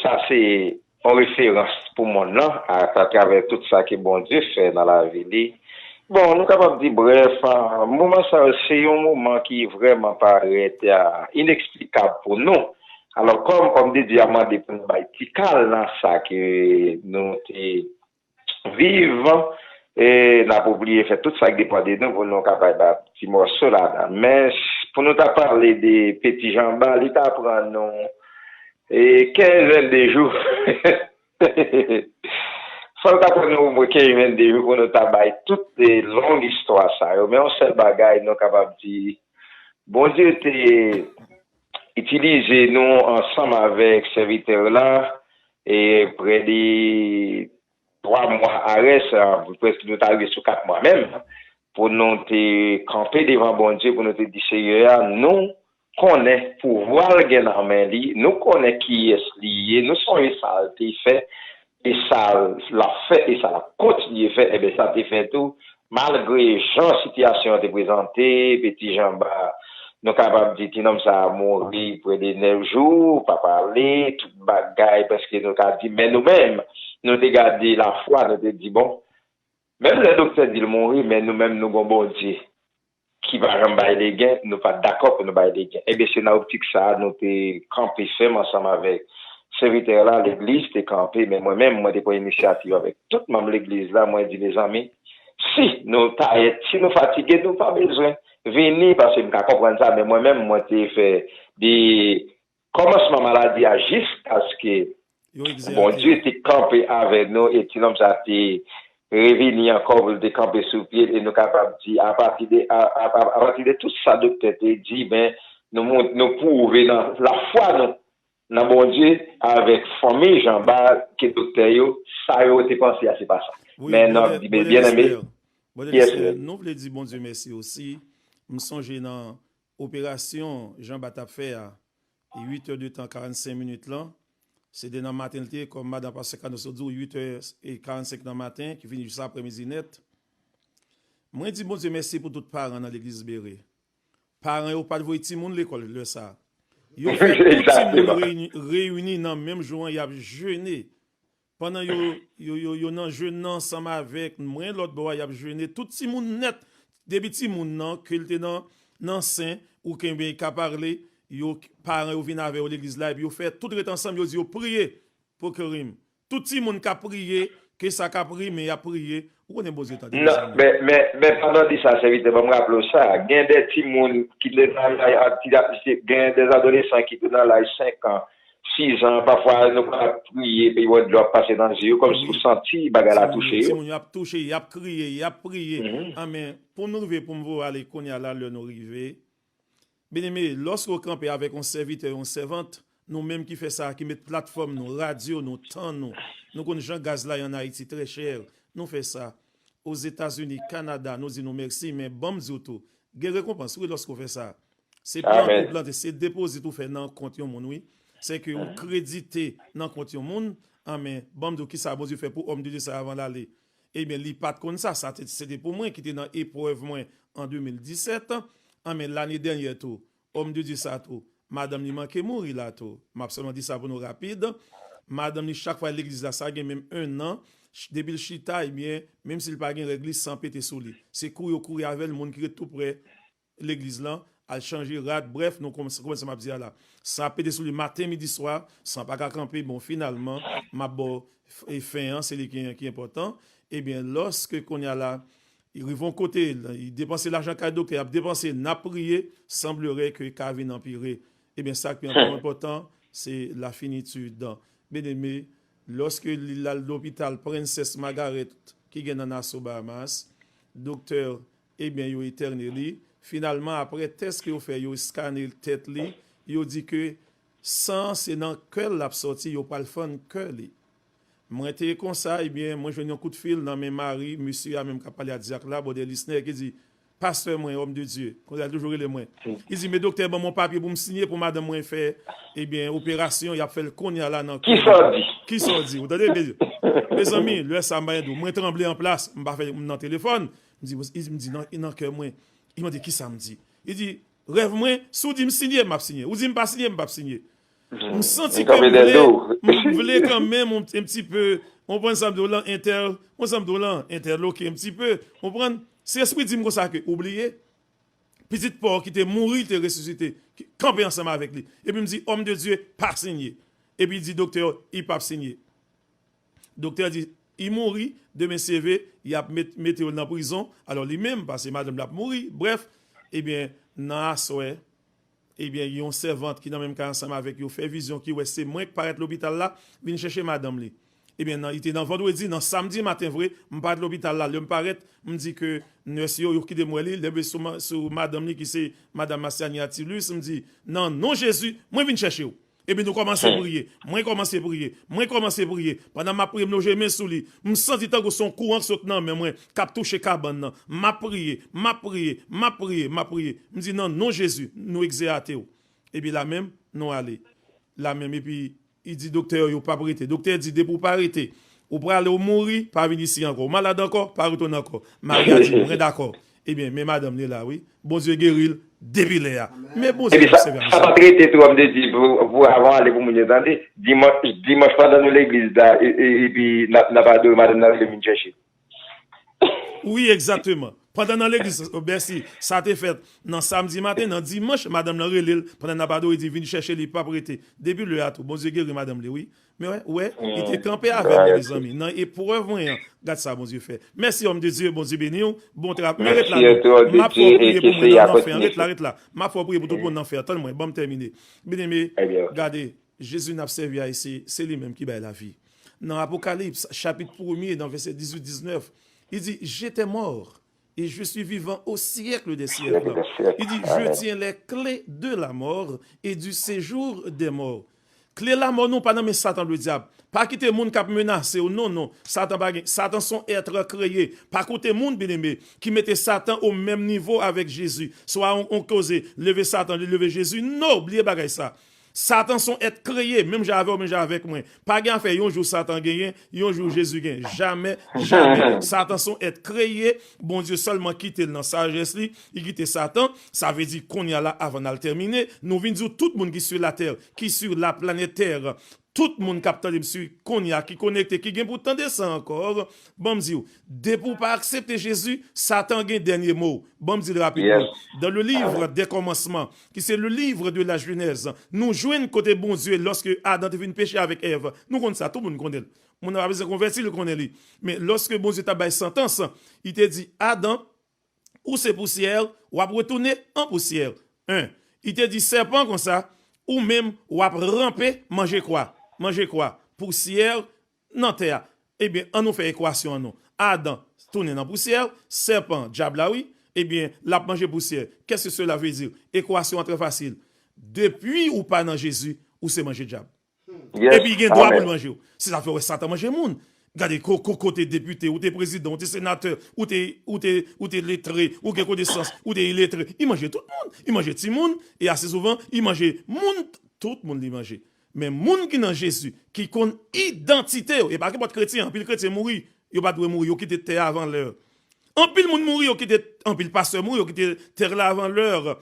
sa se yon referans pou monn nan, a, atravè tout sa ke Bondye fè nan lavi li. Bon, nou kapab di, brèf, a, moman sa yo, se yon moman ki vrèman parèt, a, ineksplikab pou nou. Alò, kòm, kòm Didye a mande pou nou bay ti kal nan sa ke nou te viv, e n ap obliye fè tout sa k depann de nou pou nou kapab bay ti mòso ladan. Men, s- pou nou ta pale de Peti Janba, li ta pran nou, e, kenz, vennde jou. Fò l ta pran nou omwen kenz, vennde jou pou nou ta bay tout, e, long istwa sa yo. Men yon sèl bagay nou kapab di, Bondye te itilize nou ansanm avèk sèvitè la, e prè de twa mwa arès, a, prèske nou ta rive sou kat mwa menm, pou nou te kanpe devan Bondye, pou nou te di, Seyè a, nou konnen pouvwa l gen nan men li, nou konnen kiyès li ye, nou sonje sa l te fè, e sa l ap fè, e sa l ap kontinye fè, enben, sa te fè tou, Malgre jan sitiyasyon an te prezante, Peti Janba, nou kapab di ti nonm sa a mouri pre de nèf jou, pa pale, tout bagay, prèske nou ka di, men nou menm, nou te gade lafwa, nou te di, bon, menm lè doktè di l mouri, men nou menm nou gon Bondye ki pa janm bay legen, nou pa t dakò pou nou bay legen. Ebyen, se nan optik sa a nou te kanpe fèm ansanm avèk sèvitè la, legliz te kanpe, men mwen menm, mwen te pran inisyativ avèk tout manm legliz la, mwen di, mezanmi, si nou tayèt, si nou fatige, nou pa bezwen vini, paske m ka konprann sa, men mwen menm, mwen te fè de kòmansman maladi a jiskaske Bondye te kanpe avèk nou e ti nonm sa te revini ankò pou l te kanpe sou pye l e nou kapab di apati de, a, a, a, apati de tout sa doktè te di, men nou, mont- nou pwouve nan lafwa nou nan Bondye avèk fanmi Janba ke doktè yo, sa yo te panse a se pa sa. Men n ap di, men byeneme, Brother Lester, nou vle di Bondye mèsi osi. M sonje nan operasyon Janba t ap fè a, uit è de tan karannsenk minit lan. Se de nan maten l te ye, kòm madan pastè Cardozo di w, uit è e karannsenk nan maten, ki fini jis aprèmidi nèt. Mwen di Bondye mèsi pou tout paran nan legliz Bere. Paran yo pa t voye timoun lekòl lè sa a. Yo fè tout timoun reyini, reyini nan menm jou an, y ap jene. Pandan yo, yo, yo, yo nan jèn nan ansanm avèk mwen lòt bò a, y ap jene. Tout timoun nèt, depi timoun nan, ke l te nan, nan sen, ou kenbe ka pale, yo, paran yo vin avè yo legliz la, epi yo fè tout ret ansanm, yo di yo priye pou Kerim. Tout timoun k ap priye, ke sa k ap rimen, y ap priye. Ou konnen Bondye tande, mezanmi. Men, men, men pandan w di sa, sèvitè, ban m raple w sa. Gen de timoun ki te nan laj, gen de adolesan ki te nan laj senk an, sis an, pafwa nou konn ap priye, epi wè dlo ap pase nan zye yo, kòmsi ou santi bagay la touche yo. Timoun yo ap touche, y ap kriye, y ap priye. Anmen, pou nou rive, pou m voye ale kounye a la, lè nou rive. Byeneme, lòske w kanpe avèk yon sèvitè, yon sèvant, nou menm ki fè sa, ki met platfòm nou, radyo nou, tan nou, nou konn jan gaz la ye ann Ayiti, trè chè, nou fè sa. Ozetazini, Kanada, nou di nou mèsi, men ban m di w tou, gen rekonpans, wi, lòske w fè sa. Se plant ou plante, se depozit ou fè nan kont yon moun, wi. Se ke ou kredite nan kont yon moun, anmen, ban m di w kisa Bondye fè pou òm de Dye sa avan l ale. Ebyen, li pa t konn sa, sa te, se te pou mwen ki te nan eprèv mwen an de mil disèt. Anmen, lane dènyè tou, òm de Dye sa tou, madanm li manke mouri la tou. M ap sèlman di sa pou nou rapid. Madanm li, chak fwa legliz la, sa gen menm en an, ch- depi l chita, ebyen, menm si l pa gen règ, li san pete sou li. Se kouri yo kouri avè l, moun ki ret tou prè legliz lan, al chanje rad, brèf, nou kòmanse, kòmanse m ap di a la. San ap pete sou li maten, midi, swa, san pa ka kanpe, bon, finalman, m ap ba w f- e fen an, se li ki, ki enpòtan. Ebyen, lòske kounye a la, li rive yon kote, li depanse lajan kay doktè, ap depanse, n ap priye, sanblere ke ka vin anpire. Ebyen, sa k pi enpòtan, se la finitid. Byeneme, lòske li l al lopital Princess Margaret, ki gen nan Nassau, Bahamas, doktè, ebyen, yo entène li. Finalman, apre tès ke yo fè, yo eskane tèt li, yo di ke san se nan kè l l ap sòti, yo pral fann kè li. Mwen te konsa, ebyen, mwen jwenn yon kout fil nan men mari mesye a menm k ap pale a dyak la, Brother Lisner, ki di, pastè mwen, òm de Dye, konsa l toujou rele mwen. Li di, men doktè ban m yon papye pou m siyen pou madanm mwen fè, ebyen, operasyon, y ap fè l kounye a la nan kè. Kisa w di? Kisa w di? Ou tande? Mezanmi, lè sa m pa di w, mwen tranble an plas, m pa fè, m nan telefòn. M di, li di, m di, nan, nan kè mwen. Li mande, kisa m di? Li di, rèv mwen, si w di m siyen, m ap siyen. Ou di m pa siyen, m p ap siyen. M santi ke m vle, m vle kanmenm yon, yon ti pe, w konprann sa m di w lan, entè, w konprann sa m di w lan, entèloke yon ti pe, w konprann? Sentespri di m konsa ke, ou bliye? Pitit pa w ki te mouri, te resisite, ki kanpe ansanm avèk li. Epi m di, òm de Dye, pa siyen. Epi li di, doktè, li p ap siyen. Doktè di, li mouri, demen si Dye vle, y ap met, mete yo nan prizon. Alò, li menm, paske madanm li ap mouri. Brèf, ebyen, nan aswè, ebyen, yon sèvant ki nan menm kay ansanm avèk yo fè vizyon ki wè se mwen k parèt lopital la, vin chèche madanm li. Ebyen, nan, li te nan vandredi, nan samdi maten vre, m parèt lopital la. Lè m parèt, m di ke nès yo, yo kite m wè li. Lè m rive sou, ma- sou madanm li, ki se madanm Massiani Attilus, m di, nan non Jezi, mwen vin chèche w. Epi nou kòmanse priye. Mwen kòmanse priye. Mwen kòmanse priye. Pandan m ap priye, m lonje men sou li. M santi tankou se yon kouran k sot nan men mwen, k ap touche kabann nan. M ap priye, m ap priye, m ap priye, m ap priye. M di, nan non Jezi, nou egzeyate w. Epi la menm, nou ale. La menm, epi li di doktè yo, yo p ap rete. Doktè di, depi w pa rete, Ou prale, ou mouri, pa vin isi ankò. Ou malad ankò, pa retounen ankò. Mari a di, mwen dakò. Ebyen, men madanm li la, wi. Bondye geri l depi lè a. Men Bondye ap sèvi a mesye. Epi sa, sa pa trete tou, m te di, pou, pou avan ale pou moun yo tande, dimanch, dimanch pandan nou legliz la, e, e, epi n ap, n ap adore, madanm nan rele m vin chèche. Wi, egzakteman. Pandan nan legliz, o, mèsi, sa te fèt nan samdi maten, nan dimanch, madanm nan rele l, pandan n ap adore, di vin chèche li, p ap rete. Depi lè a tou, Bondye geri madanm li, wi. Men wè, wè, li te kanpe avè mwen, mezanmi. Nan eprèv mwen an, gad sa Bondye fè. Mèsi, òm de Dye, Bondye beni w. Bon travay. Men ret la, non. M ap fè w priye pou mwen nan, nan fè an. Ret la, ret la. M ap fè w priye pou tout moun nan fè an. Tann mwen, ban m tèmine. Byeneme, gade, Jezi n ap sèvi a, se, se li menm ki bay lavi. Nan Apokalips, chapit premye, nan vèsè dizuit, diznèf, li di, j'étais mort, et je suis vivant au siècle des siècles. Li di, je tiens les clés de la mort et du séjour des morts. Kle lamò nou pa nan men Satan Ledyab. Pa kite moun k ap menase w, non, non. Satan pa gen, Satan se yon èt kreye. Pa koute moun, byeneme, ki mete Satan o menm nivo avèk Jezi. Swa on, on koze, leve Satan, li leve Jezi. Non, bliye bagay sa. Satan se yon èt kreye, menm jan avè w, menm jan avèk mwen. Pa gen afè yon jou Satan genyen, yon jou Jezi genyen. Jamè, jamè. Satan se yon èt kreye, Bondye sèlman kite l nan sajès li, li kite Satan. Sa vle di kounye a la, avan n al tèmine, nou vin di w tout moun ki sou latè, ki sou laplanèt tè, tout moun k ap tande m sou kounye a, ki konekte, ki gen pou tande sa ankò, ban m di w, depi w pa aksepte Jezi, Satan gen dènye mo. Ban m di l rapidman. Dans le livre des commencements, ki se le livre de la Genèse, nou jwenn kote Bondye, lòske Adan te fin peche avèk Èv. Nou konn sa, tout moun konnen l. Moun nan pa bezwen konvèti, li konnen li. Men lòske Bondye t ap bay santans, li te di, Adan, ou se pousyè, w ap retounen an pousyè. En. Li te di sèpan konsa, ou menm, w ap ranpe, manje kwa? Manje kwa? Pousyè nan tè a. Ebyen, ann nou fè ekwasyon an non. Adan tounen nan pousyè, sèpan, dyab la wi, ebyen, l ap manje pousyè. Qu'est-ce que cela veut dire? Ekwasyon an trè fasil. Depi ou pa nan Jezi, ou se manje dyab. Epi gen dwa pou l manje w. Se sa k fè w wè Satan manje moun. Gade ko, ko, kote depite, ou te prezidan, ou te senatè, ou te, ou te, ou te letre, ou gen konesans, ou te iletre. Li manje tout moun. Li manje timoun, e ase souvan, li manje moun, tout moun li manje. Men moun ki nan Jezi, ki konn idantite yo, e pa kenpòt kretyen, anpil kretyen mouri, yo pa t dwe mouri, yo kite tè a avan lè. Anpil moun mouri, yo kite, anpil pastè mouri, yo kite tè la avan lè.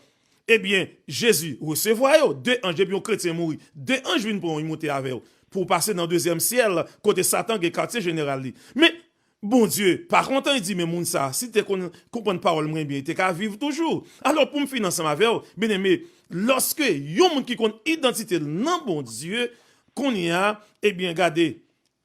Ebyen, Jezi resevwa yo, de anj, depi yon kretyen mouri, de anj vin pran w, y monte avè w, pou w pase nan dezyèm syèl, kote Satan gen katye jeneral li. Men, Bondye pa kontan, li di, men moun sa a, si l te konn konprann pawòl mwen byen, li te ka viv toujou. Alò, pou m fini ansanm avè w, byeneme, lòske yon moun ki konn idantite l nan Bondye, kounye a, ebyen, gade,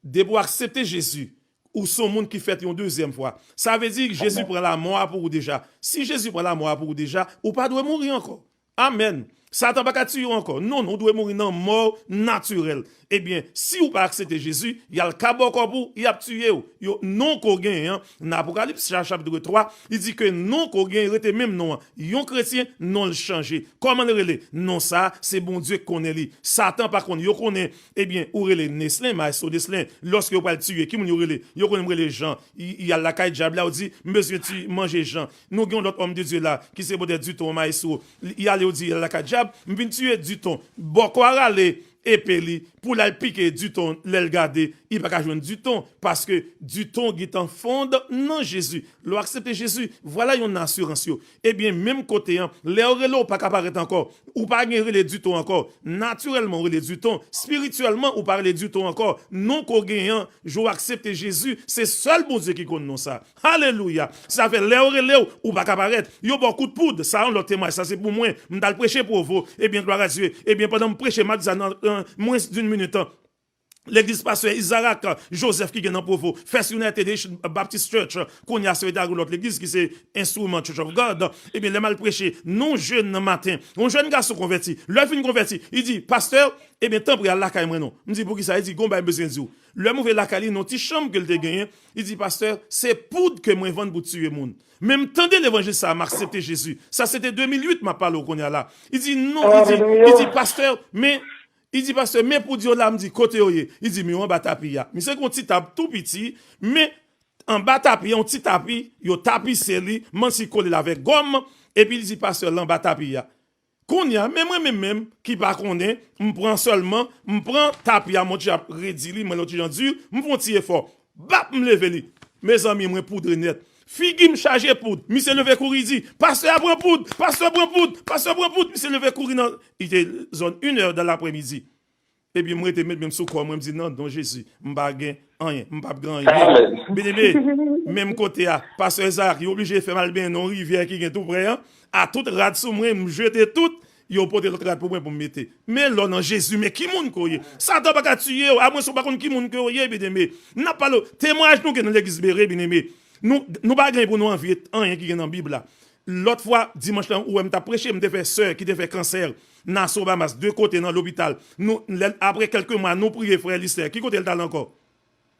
depi w aksepte Jezi, ou se yon moun ki fèt yon dezyèm fwa. Sa vle di, Jezi pran lamò a pou ou deja. Si Jezi pran lamò a pou ou deja, ou pa dwe mouri ankò. Amèn. Satan pa ka tiye w ankò. Non, non, ou dwe mouri nan mò natirèl. Ebyen, si ou pa aksepte Jezi, y al kaba w kò pou ou, y ap tiye w. Yo, non ke w genyen an, nan Apokalips, cha-, chapit twa, li di ke non ke w genyen rete menm non an. Yon kretyen, non l chanje. Kòman l rele? Non sa a, se Bondye k konnen li. Satan pa konn. Yo konnen, ebyen, ou rele Neslen, Maestro Neslen. Lòske yo pral tiye, ki moun yo rele? Yo konnen m rele Jan. Y, y al lakay dyab la, yo di, m bezwen ti manje Jan. Nou gen yon lòt òm de Dye la, ki se poutèt Diton, maestro. Li, li ale, yo di, l al lakay dyab, m vin tiye Diton. Bòkò a rale epe li, pou l al pike Diton, lè l gade, li pa ka jwenn Diton, paske Diton gentan fonn nan Jezi. Lè w aksepte Jezi, vwala yon asirans yo. Ebyen, menm kote an, lè yo rele w, ou pa ka parèt ankò. Ou pa gen rele Diton ankò. Natirèlman, ou rele Diton. Espirityèlman, ou pa rele Diton ankò. Non ke w genyen an, jou w aksepte Jezi, se sèl Bondye ki konn non sa. Alelouya! Sa fè lè yo rele w, ou pa ka parèt. Yo ba w kout poud. Sa yon lòt temwayaj. Sa se pou mwen. M t al preche Pwovo. Ebyen, glwa a Dye. Ebyen, pandan m preche, m ap di sa nan, nan mwens d'une minute. Legliz pastè Isaac Joseph ki gen nan Pwovo, First United Haitian Baptist Church, kounye a se yo te al yon lòt legliz ki se Instrument Church of God. Ebyen, lè m al preche, non jèn nan maten, yon jèn gason konvèti. Lè l fin konvèti, li di, pastè, ebyen, tanpri al lakay mwen non. M di, poukisa? Li di, gon bagay m bezwen di w. Lè m rive lakay li, nan ti chanm ke l te genyen, li di, pastè, se poud ke mwen vann pou tiye moun. Men m tande levanjil sa a, m aksepte Jezi. Sa se te de mil uit m ap pale w kounye a la. Li di, non, li di, li di, pastè, men, li di, pastè, men poud yo la, m di, kote yo ye? Li di, men yo anba tapi a. Misye gen yon ti tab tou piti, men anba tapi a, yon ti tapi, yo tapise li, m ansi kole l avèk gòm, epi li di, pastè, l anba tapi a. Kounye a, men mwen menm menm, ki pa konnen, m pran sèlman, m pran tapi a, m ti ap redi li, mwen lòt ti jan di, m fè yon ti efò. Bap, m leve li. Mezanmi, mwen poudre nèt. Figi m chaje poud. Misye leve kouri di, "Pastè a pran poud! Pastè pran poud! Pastè pran poud!" Misye leve kouri nan, li te zòn inè dan lapremidi. Epi m rete met men m sou kò mwen, m di, "Nan non Jezi, m pa gen anyen, m p ap gen anyen." Amèn. Byeneme, menm kote a, pastè Zarak, yo oblije fè m al benyen nan yon rivyè ki gen tou prè an. A tout rad sou mwen, m jete tout, yo pote lòt rad pou mwen pou m mete. Men lè w nan Jezi, men ki moun ke w ye? Satan pa ka tiye w, amwens ou pa konn ki moun ke w ye, byeneme. N ap pale, temwayaj nou gen nan legliz Bere, byeneme. Nou, nou pa gen pou nou anvi anyen ki gen nan Bib la. Lòt fwa, dimanch lan, ou wè m t ap preche, m te fè sè ki te fè kansè, Nassau, Bahamas, de kote nan lopital. Nou, lè, apre kèlke mwa, nou priye frè Lister. Ki kote l t al ankò?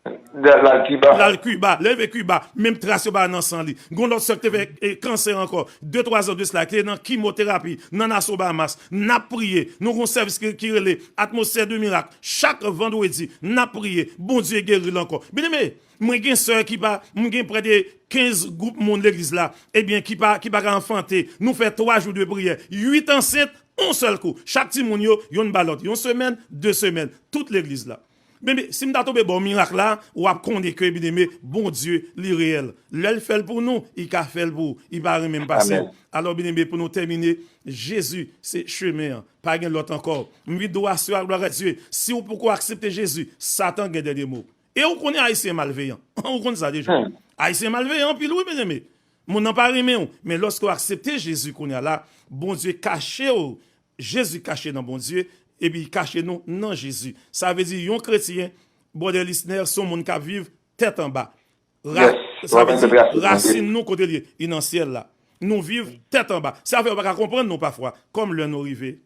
L al Kiba. L al Kiba. Lè l rive Kiba, menm tras yo pa nan san li. Gon lòt sè ki te fè, eh, kansè ankò. De, twa zan de sila, ki te nan kimoterapi, nan Nassau, Bahamas. N ap priye. Nou gon sèvis ki, ki rele Atmosfè de Mirak. Chak vandredi, n ap priye. Bondye geri l ankò. Byeneme, mwen gen sè ki pa, mwen gen prè de kenz gwoup moun legliz la, ebyen, ki pa, ki pa ka anfante. Nou fè twa jou de priyè. Uit ansent, yon sèl kou. Chak timoun yo, yonn ba lòt. Yon semèn, de semèn. Tout legliz la. Byeneme, si m ta tonbe bò mirak la, w ap konnen ke, byeneme, Bondye, li reyèl. Lè l fè l pou nou, li ka fè l pou ou. Li pa renmen m pase w. Amèn. Alò, byeneme, pou nou tèmine, Jezi se chemen an. Pa gen lòt ankò. M vin di w aswè a, glwa a Dye. Si w poko aksepte Jezi, Satan gen dènye mo. E ou konnen Ayisyen malveyan. Ou konn sa deja. Hmm. Ayisyen malveyan anpil, wi, byeneme. Moun nan pa renmen w. Men lòske w aksepte Jezi kounye a la, Bondye kache w. Jezi kache nan Bondye, epi li kache nou nan Jezi. Sa vle di yon kretyen, brother Lisner, se yon moun k ap viv tèt anba. Ra-, yes, sa vle di rasin nou kote l ye, li nan syèl la. Nou viv tèt anba. Sa fè yo pa ka konprann nou pafwa, kòm lè nou rive.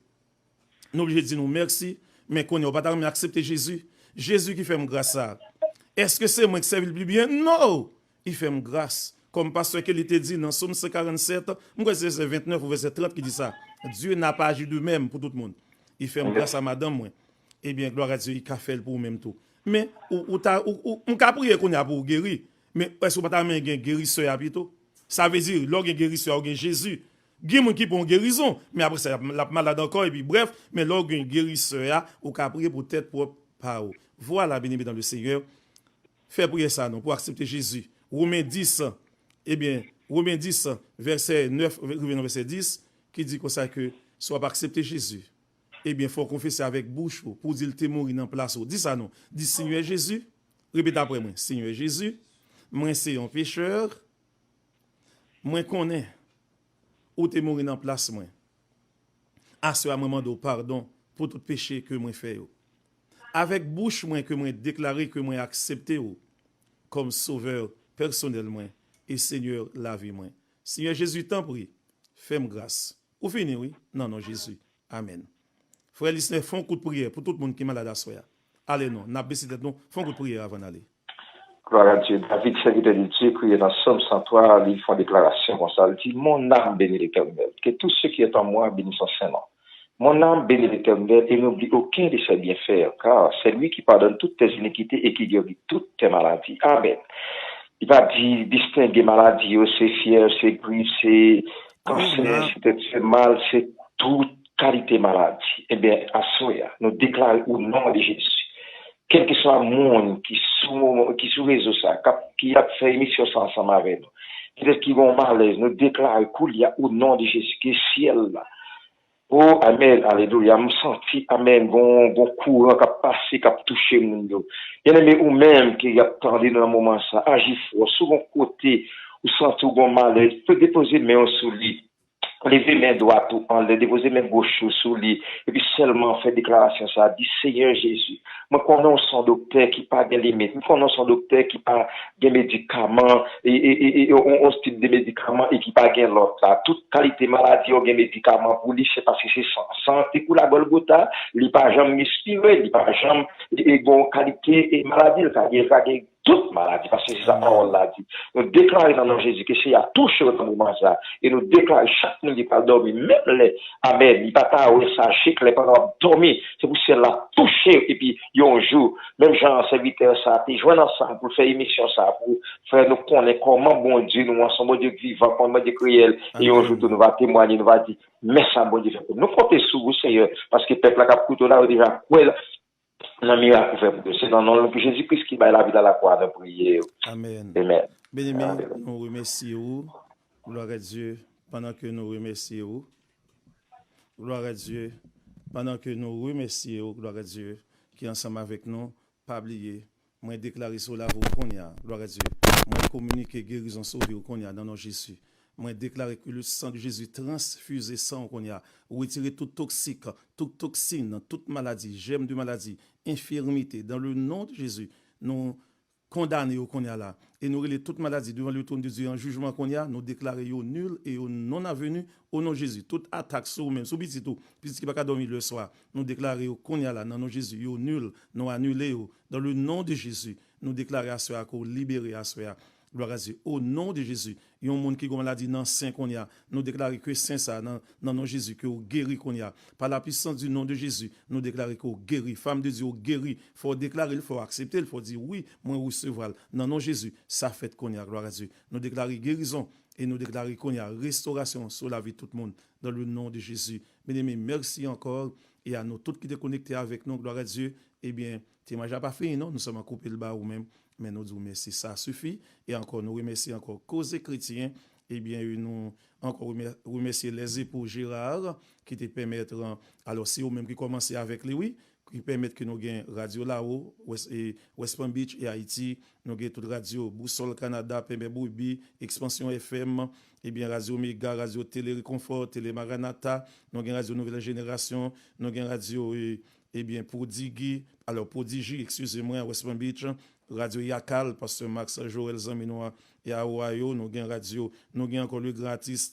Nou oblije di nou mèsi, men kounye a ou pa ta renmen aksepte Jezi. Jezi ki fè m gras sa. Èske se mwen ki sèvi l pi byen? No! Li fè m gras. Kòm pastè Kelly te di nan Sòm san karannsèt, m kwè se vèsè ventnèf ou vèsè trant ki di sa, Dieu n'a pas agi de même pou tout moun. Li fè m gras a madanm mwen. Ebyen, glwa a Dye, li ka fè l pou ou menm tou. Men, ou, ou ta, ou, ou, m ka priye kounye a pou ou geri, men èske ou pa ta renmen gen gerisè a pito? Sa vle di, lè w gen gerisè a, ou gen Jezi. Gen moun ki pran yon gerizon, men apre sa, l ap, l ap malad ankò, epi brèf, men lè w gen gerisè a, ou ka priye pou tèt pwòp pa ou. Vwala, byeneme dans le Seigneur, fè priyè sa non, pou aksepte Jezi. Women dis, ebyen, Women dis, vèsè nèf, rive nan vèsè dis, ki di konsa ke si w ap aksepte Jezi, ebyen, fò w konfese avèk bouch ou, pou w di l te mouri nan plas ou. Di sa non. Di, Senyè Jezi, repete apre mwen, Senyè Jezi, mwen se yon pechè, mwen konnen ou te mouri nan plas mwen. Aswè a, mwen mande w padon pou tout peche ke mwen fè yo. Avèk bouch mwen ke mwen deklare ke mwen aksepte w kòm Sovè pèsonèl mwen e Senyè lavi mwen. Senyè Jezi, tanpri, fè m gras. Ou fini, wi, nan non Jezi. Amèn. Frè Lisner, fè yon kout priyè pou tout moun ki malad aswè a. Ale non, n ap bese tèt nou, fè yon kout priyè avan n ale. Gloire à Dieu. David, serviteur de Dieu, priait dans Psaume cent trois, li fè yon deklarasyon konsa, li di, Mon âme bénit l'Éternel, que tout ce qui est en moi bénisse son saint nom. Mon âme bénit l'Éternel et n'oublie aucun de ses bienfaits, car c'est lui qui pardonne toutes tes iniquités et qui guérit toutes tes maladies. Amen. Li pa di distenge maladi yo, se fyèv, se grip, se kansè, se tèt fè mal, se tout kalite maladi. Ebyen, aswè a, nou deklare o non de Jezi. Kèlkeswa moun ki sou, ki sou rezo sa, k ap, ki ap fè emisyon sa ansanm avè nou, petèt ki gen yon malèz, nou deklare koulye a o non de Jezi ke syèl la, o, amèn, alelouya, m santi, amèn, gon, gon kouran k ap pase, k ap touche moun yo. Byeneme, ou menm ki ap tande nan moman sa, aji fò. Si w gon kote ou santi w gon malèz, ou depoze men w sou li. Leve men dwat ou anlè, depoze men goch ou sou li, epi sèlman fè deklarasyon sa a, di, Senyè Jezi, mwen konnen w se yon doktè ki pa gen limit, mwen konnen w se yon doktè ki pa gen medikaman, e, e, e, e, on, on tip de medikaman e ki pa gen lòt la. Tout kalite maladi yo gen medikaman pou li, se paske se san, san te koule a Gòlgota, li pa janm espire, li pa janm, e, e, gen yon kalite, e, maladi, li pa gen, pa gen tout maladi, paske se sa pawòl la di. Nou deklare nan non Jezi ke Seyè a touche yo nan moman sa, e nou deklare chak moun ki pral dòmi, menm lè, amèn, li pa ta wè sa, chik lè pandan w ap dòmi, se pou syèl la touche yo, epi yon jou, menm jan sèvitè sa te jwenn ansanm pou l fè emisyon sa, pou fè nou konnen kòman Bondye nou an, se yon Bondye k vivan, kòman Bondye k reyèl, e yon jou tou nou va temwanye, nou va di, men sa Bondye fè pou nou. Nou konte sou ou, Seyè, paske pèp la k ap koute w la, yo deja kwè nan mirak ou fè pou yo. Se nan non Jezi Kris ki bay lavi nan lakwa nou priye. Amèn. Amèn. Byeneme, nou remèsye ou. Glwa a Dye. Pandan ke nou remèsye ou, glwa a Dye. Pandan ke nou remèsye ou, glwa a Dye, ki ansanm avèk nou, pa bliye, mwen deklare sou lavi w kounye a, glwa a Dye. Mwen kominike gerizon sou vi w kounye a, nan non Jezi. Mwen deklare ke le sang de Jésus transfize san w kounye a. Retire tout toksik, tout toksin, tout maladi, jèm de maladi, enfirmite. Dans le nom de Jésus, nou kondane yo kounye a la. E nou rele tout maladi devan le trône de Dieu an jijman kounye a. Nou deklare yo nil e yo non aveni o non Jezi. Tout atak sou ou menm, sou pitit ou, pitit ki pa ka dòmi lè swa, nou deklare yo kounye a la, nan non Jezi, yo nil, nou anile yo. Dans le nom de Jésus, nou deklare aswè a ke w libere aswè a. Glwa a Dye. O non de Jezi. Yon moun ki gen maladi nan sen kounye a, nou deklare ke sen sa nan, nan non Jezi, ke w geri kounye a. Par la puissance du nom de Jésus, nou deklare ke w geri. Fanm de Dye, w geri. Fò w deklare l, fò w aksepte l, fò w di, wi, mwen resevwa l. Nan non Jezi, sa fèt kounye a. Glwa a Dye. Nou deklare gerizon e nou deklare kounye a restorasyon sou lavi tout moun. Dans le nom de Jésus. Byeneme, mèsi ankò. E a nou tout ki te konekte avèk nou, glwa a Dye. Ebyen, temwayaj la pa fini non, nou sèlman koupe l ba ou menm, men nou di w mèsi, sa sifi. E ankò, nou remèsye ankò Koze Kretyen. Ebyen, nou ankò remè-, remèsye Lèzepou Gerard ki te pèmèt, alò, se yo menm ki kòmanse avèk li, wi, ki pèmèt ke nou gen Radyo Lawo, West, e, West Palm Beach e Ayiti, nou gen tout radyo, Bousòl Kanada, Penbè Boubi, Ekspansyon F M, ebyen, Radyo Mega, Radyo Tele Rekonfò, Tele Maranata, nou gen Radyo Nouvèl Jenerasyon, nou gen radyo, e, ebyen, Prodigi, alò, Prodigi, eskize mwen, a West Palm Beach, Radyo Yakal, Pastè Max Joël, zanmi nou a, e a Ohio, nou gen radyo, nou gen ankò le gran atis,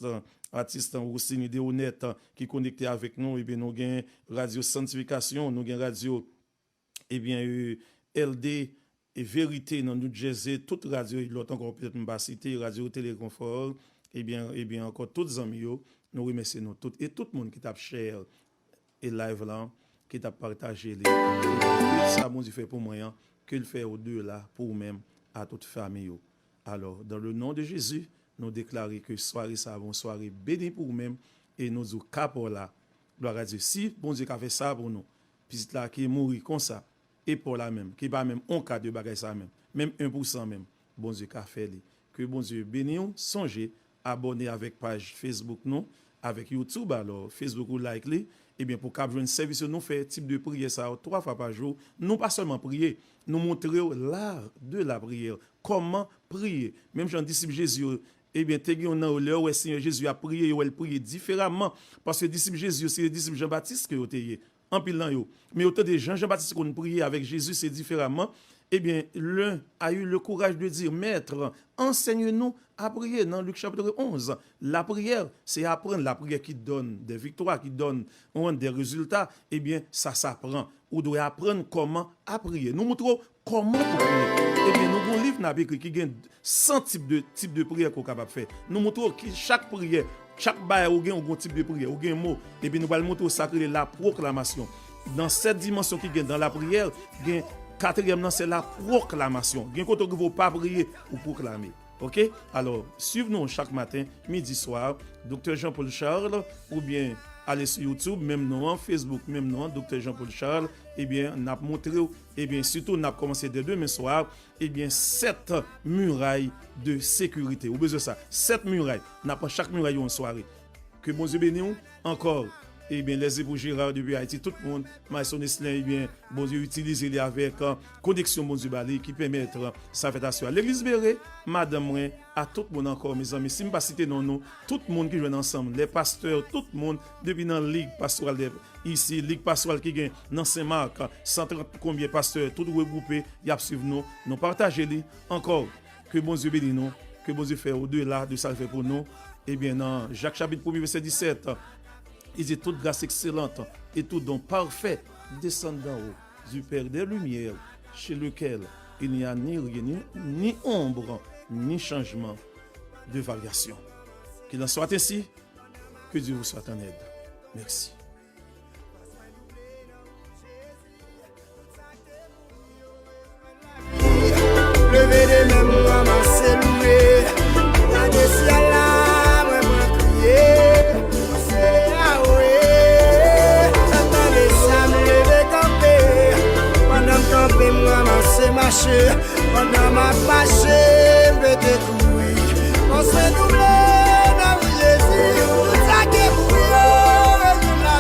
atis Rossini Deonet, ki konekte avèk nou, ebyen, nou gen Radyo Santifikasyon, nou gen radyo, ebyen, e, L D, e Verite nan New Jersey, tout radyo, e lòt ankò, petèt m pa site, Radyo Tele Rekonfò, ebyen, ebyen, ankò, tout zanmi yo, nou remèsye nou tout, e tout moun ki t ap share e live la, ki t ap pataje li. Tout sa Bondye fè pou mwen an, ke l fè odela pou ou menm, a tout fanmi ou. Alò, dans le nom de Jésus, nou deklare ke sware sa a va yon sware beni pou ou menm, e nou di w ka pa w la. Glwa a Dye. Si Bondye ka fè sa pou nou, pitit la ki mouri konsa, e pa w la menm, ki pa menm on ka de bagay sa menm, menm en pou san menm, Bondye ka fè li. Ke Bondye beni w. Sonje, abòne avèk paj Facebook nou, avèk YouTube, alò, Facebook ou like li, ebyen, pou w kab jwenn sèvis yo nou fè, tip de priyè sa yo, twa fwa pa jou. Nou pa sèlman priye, nou montre w l'art de la prière, kòman priye. Menm jan disip Jezi yo, ebyen, te gen youn nan yo, lè yo wè Senyè Jezi ap priye, yo wè l priye diferaman, paske disip Jezi yo, se disip Jan Batis ke yo te ye. Anpil nan yo. Men yo tande jan Jan Batis te konn priye avèk Jezi, se diferaman. Ebyen, l'un a eu le courage de dire, Maître, enseigne-nous à prier, nan Lik chapit onz. Lapriyè, se aprann, lapriyè qui donne des victoires, qui donne, ou des résultats. Ebyen, sa s'apprend. Ou dwe aprann kòman a priye. Nou montre w kòman pou priye. Ebyen, nou gen yon liv n ap ekri ki gen san tip de, tip de priyè ke w kapab fè. Nou montre w ki chak priyè, chak bagay ou gen, ou gen yon tip de priyè, ou gen mo. Epi nou pral montre w sa k rele lapwoklamasyon. Nan sèt dimansyon ki gen dan lapriyè, gen katriyèm nan, se lapwoklamasyon. Gen kote w rive w pa priye, ou pwoklame. Oke? Alò, swiv nou chak maten, midi, swa, Doktè Jean Paul Charles, oubyen ale sou YouTube, menm non an, Facebook, menm non an, Doktè Jean Paul Charles, ebyen, n ap montre w, ebyen, sitou n ap kòmanse dè demen swa, ebyen, sèt miray de sekirite. Ou bezwen sa, sèt miray. N ap pran chak miray yo yon sware. Ke Bondye beni w ankò. Ebyen, Lèzepou Gerard depi Ayiti, tout moun, Mayson Neslin, ebyen, Bondye itilize li avèk, euh, koneksyon Bondye ba li ki pèmèt, euh, sa fèt aswè a. Legliz Bere, madanm mwen, a tout moun ankò, mezanmi, si m pa site non nou, tout moun ki jwenn ansanm, lè pastè, tout moun, depi nan Lig Pastoral de, isi, Lig Pastoral ki gen nan Sen Mak, san trant konbyen pastè, tout regwoupe, y ap swiv nou, nou pataje li ankò. Ke Bondye beni nou, ke Bondye fè odela de sa l fè pou nou. Ebyen, nan Jak chapit premye, vèsè disèt, li di, toute grâce excellente et tout don parfait descendent d'en haut, du Père des Lumières, chez lequel Il n'y a ni rien, ni, ni ombre, ni changement de variation. Qu'il en soit ainsi, que Dieu vous soit en aide. Merci. Leve de men m, ranmase lwe. Gade syèl la, mwen pran kriye. Se Yawe, sa tande sa, m leve kanpe. Pandan m kanpe, m ranmase mache. Pandan m ap mache, m pete kouri. Fòs mwen double nan non Jezi. Tout sa ki pou yo, rezoud la.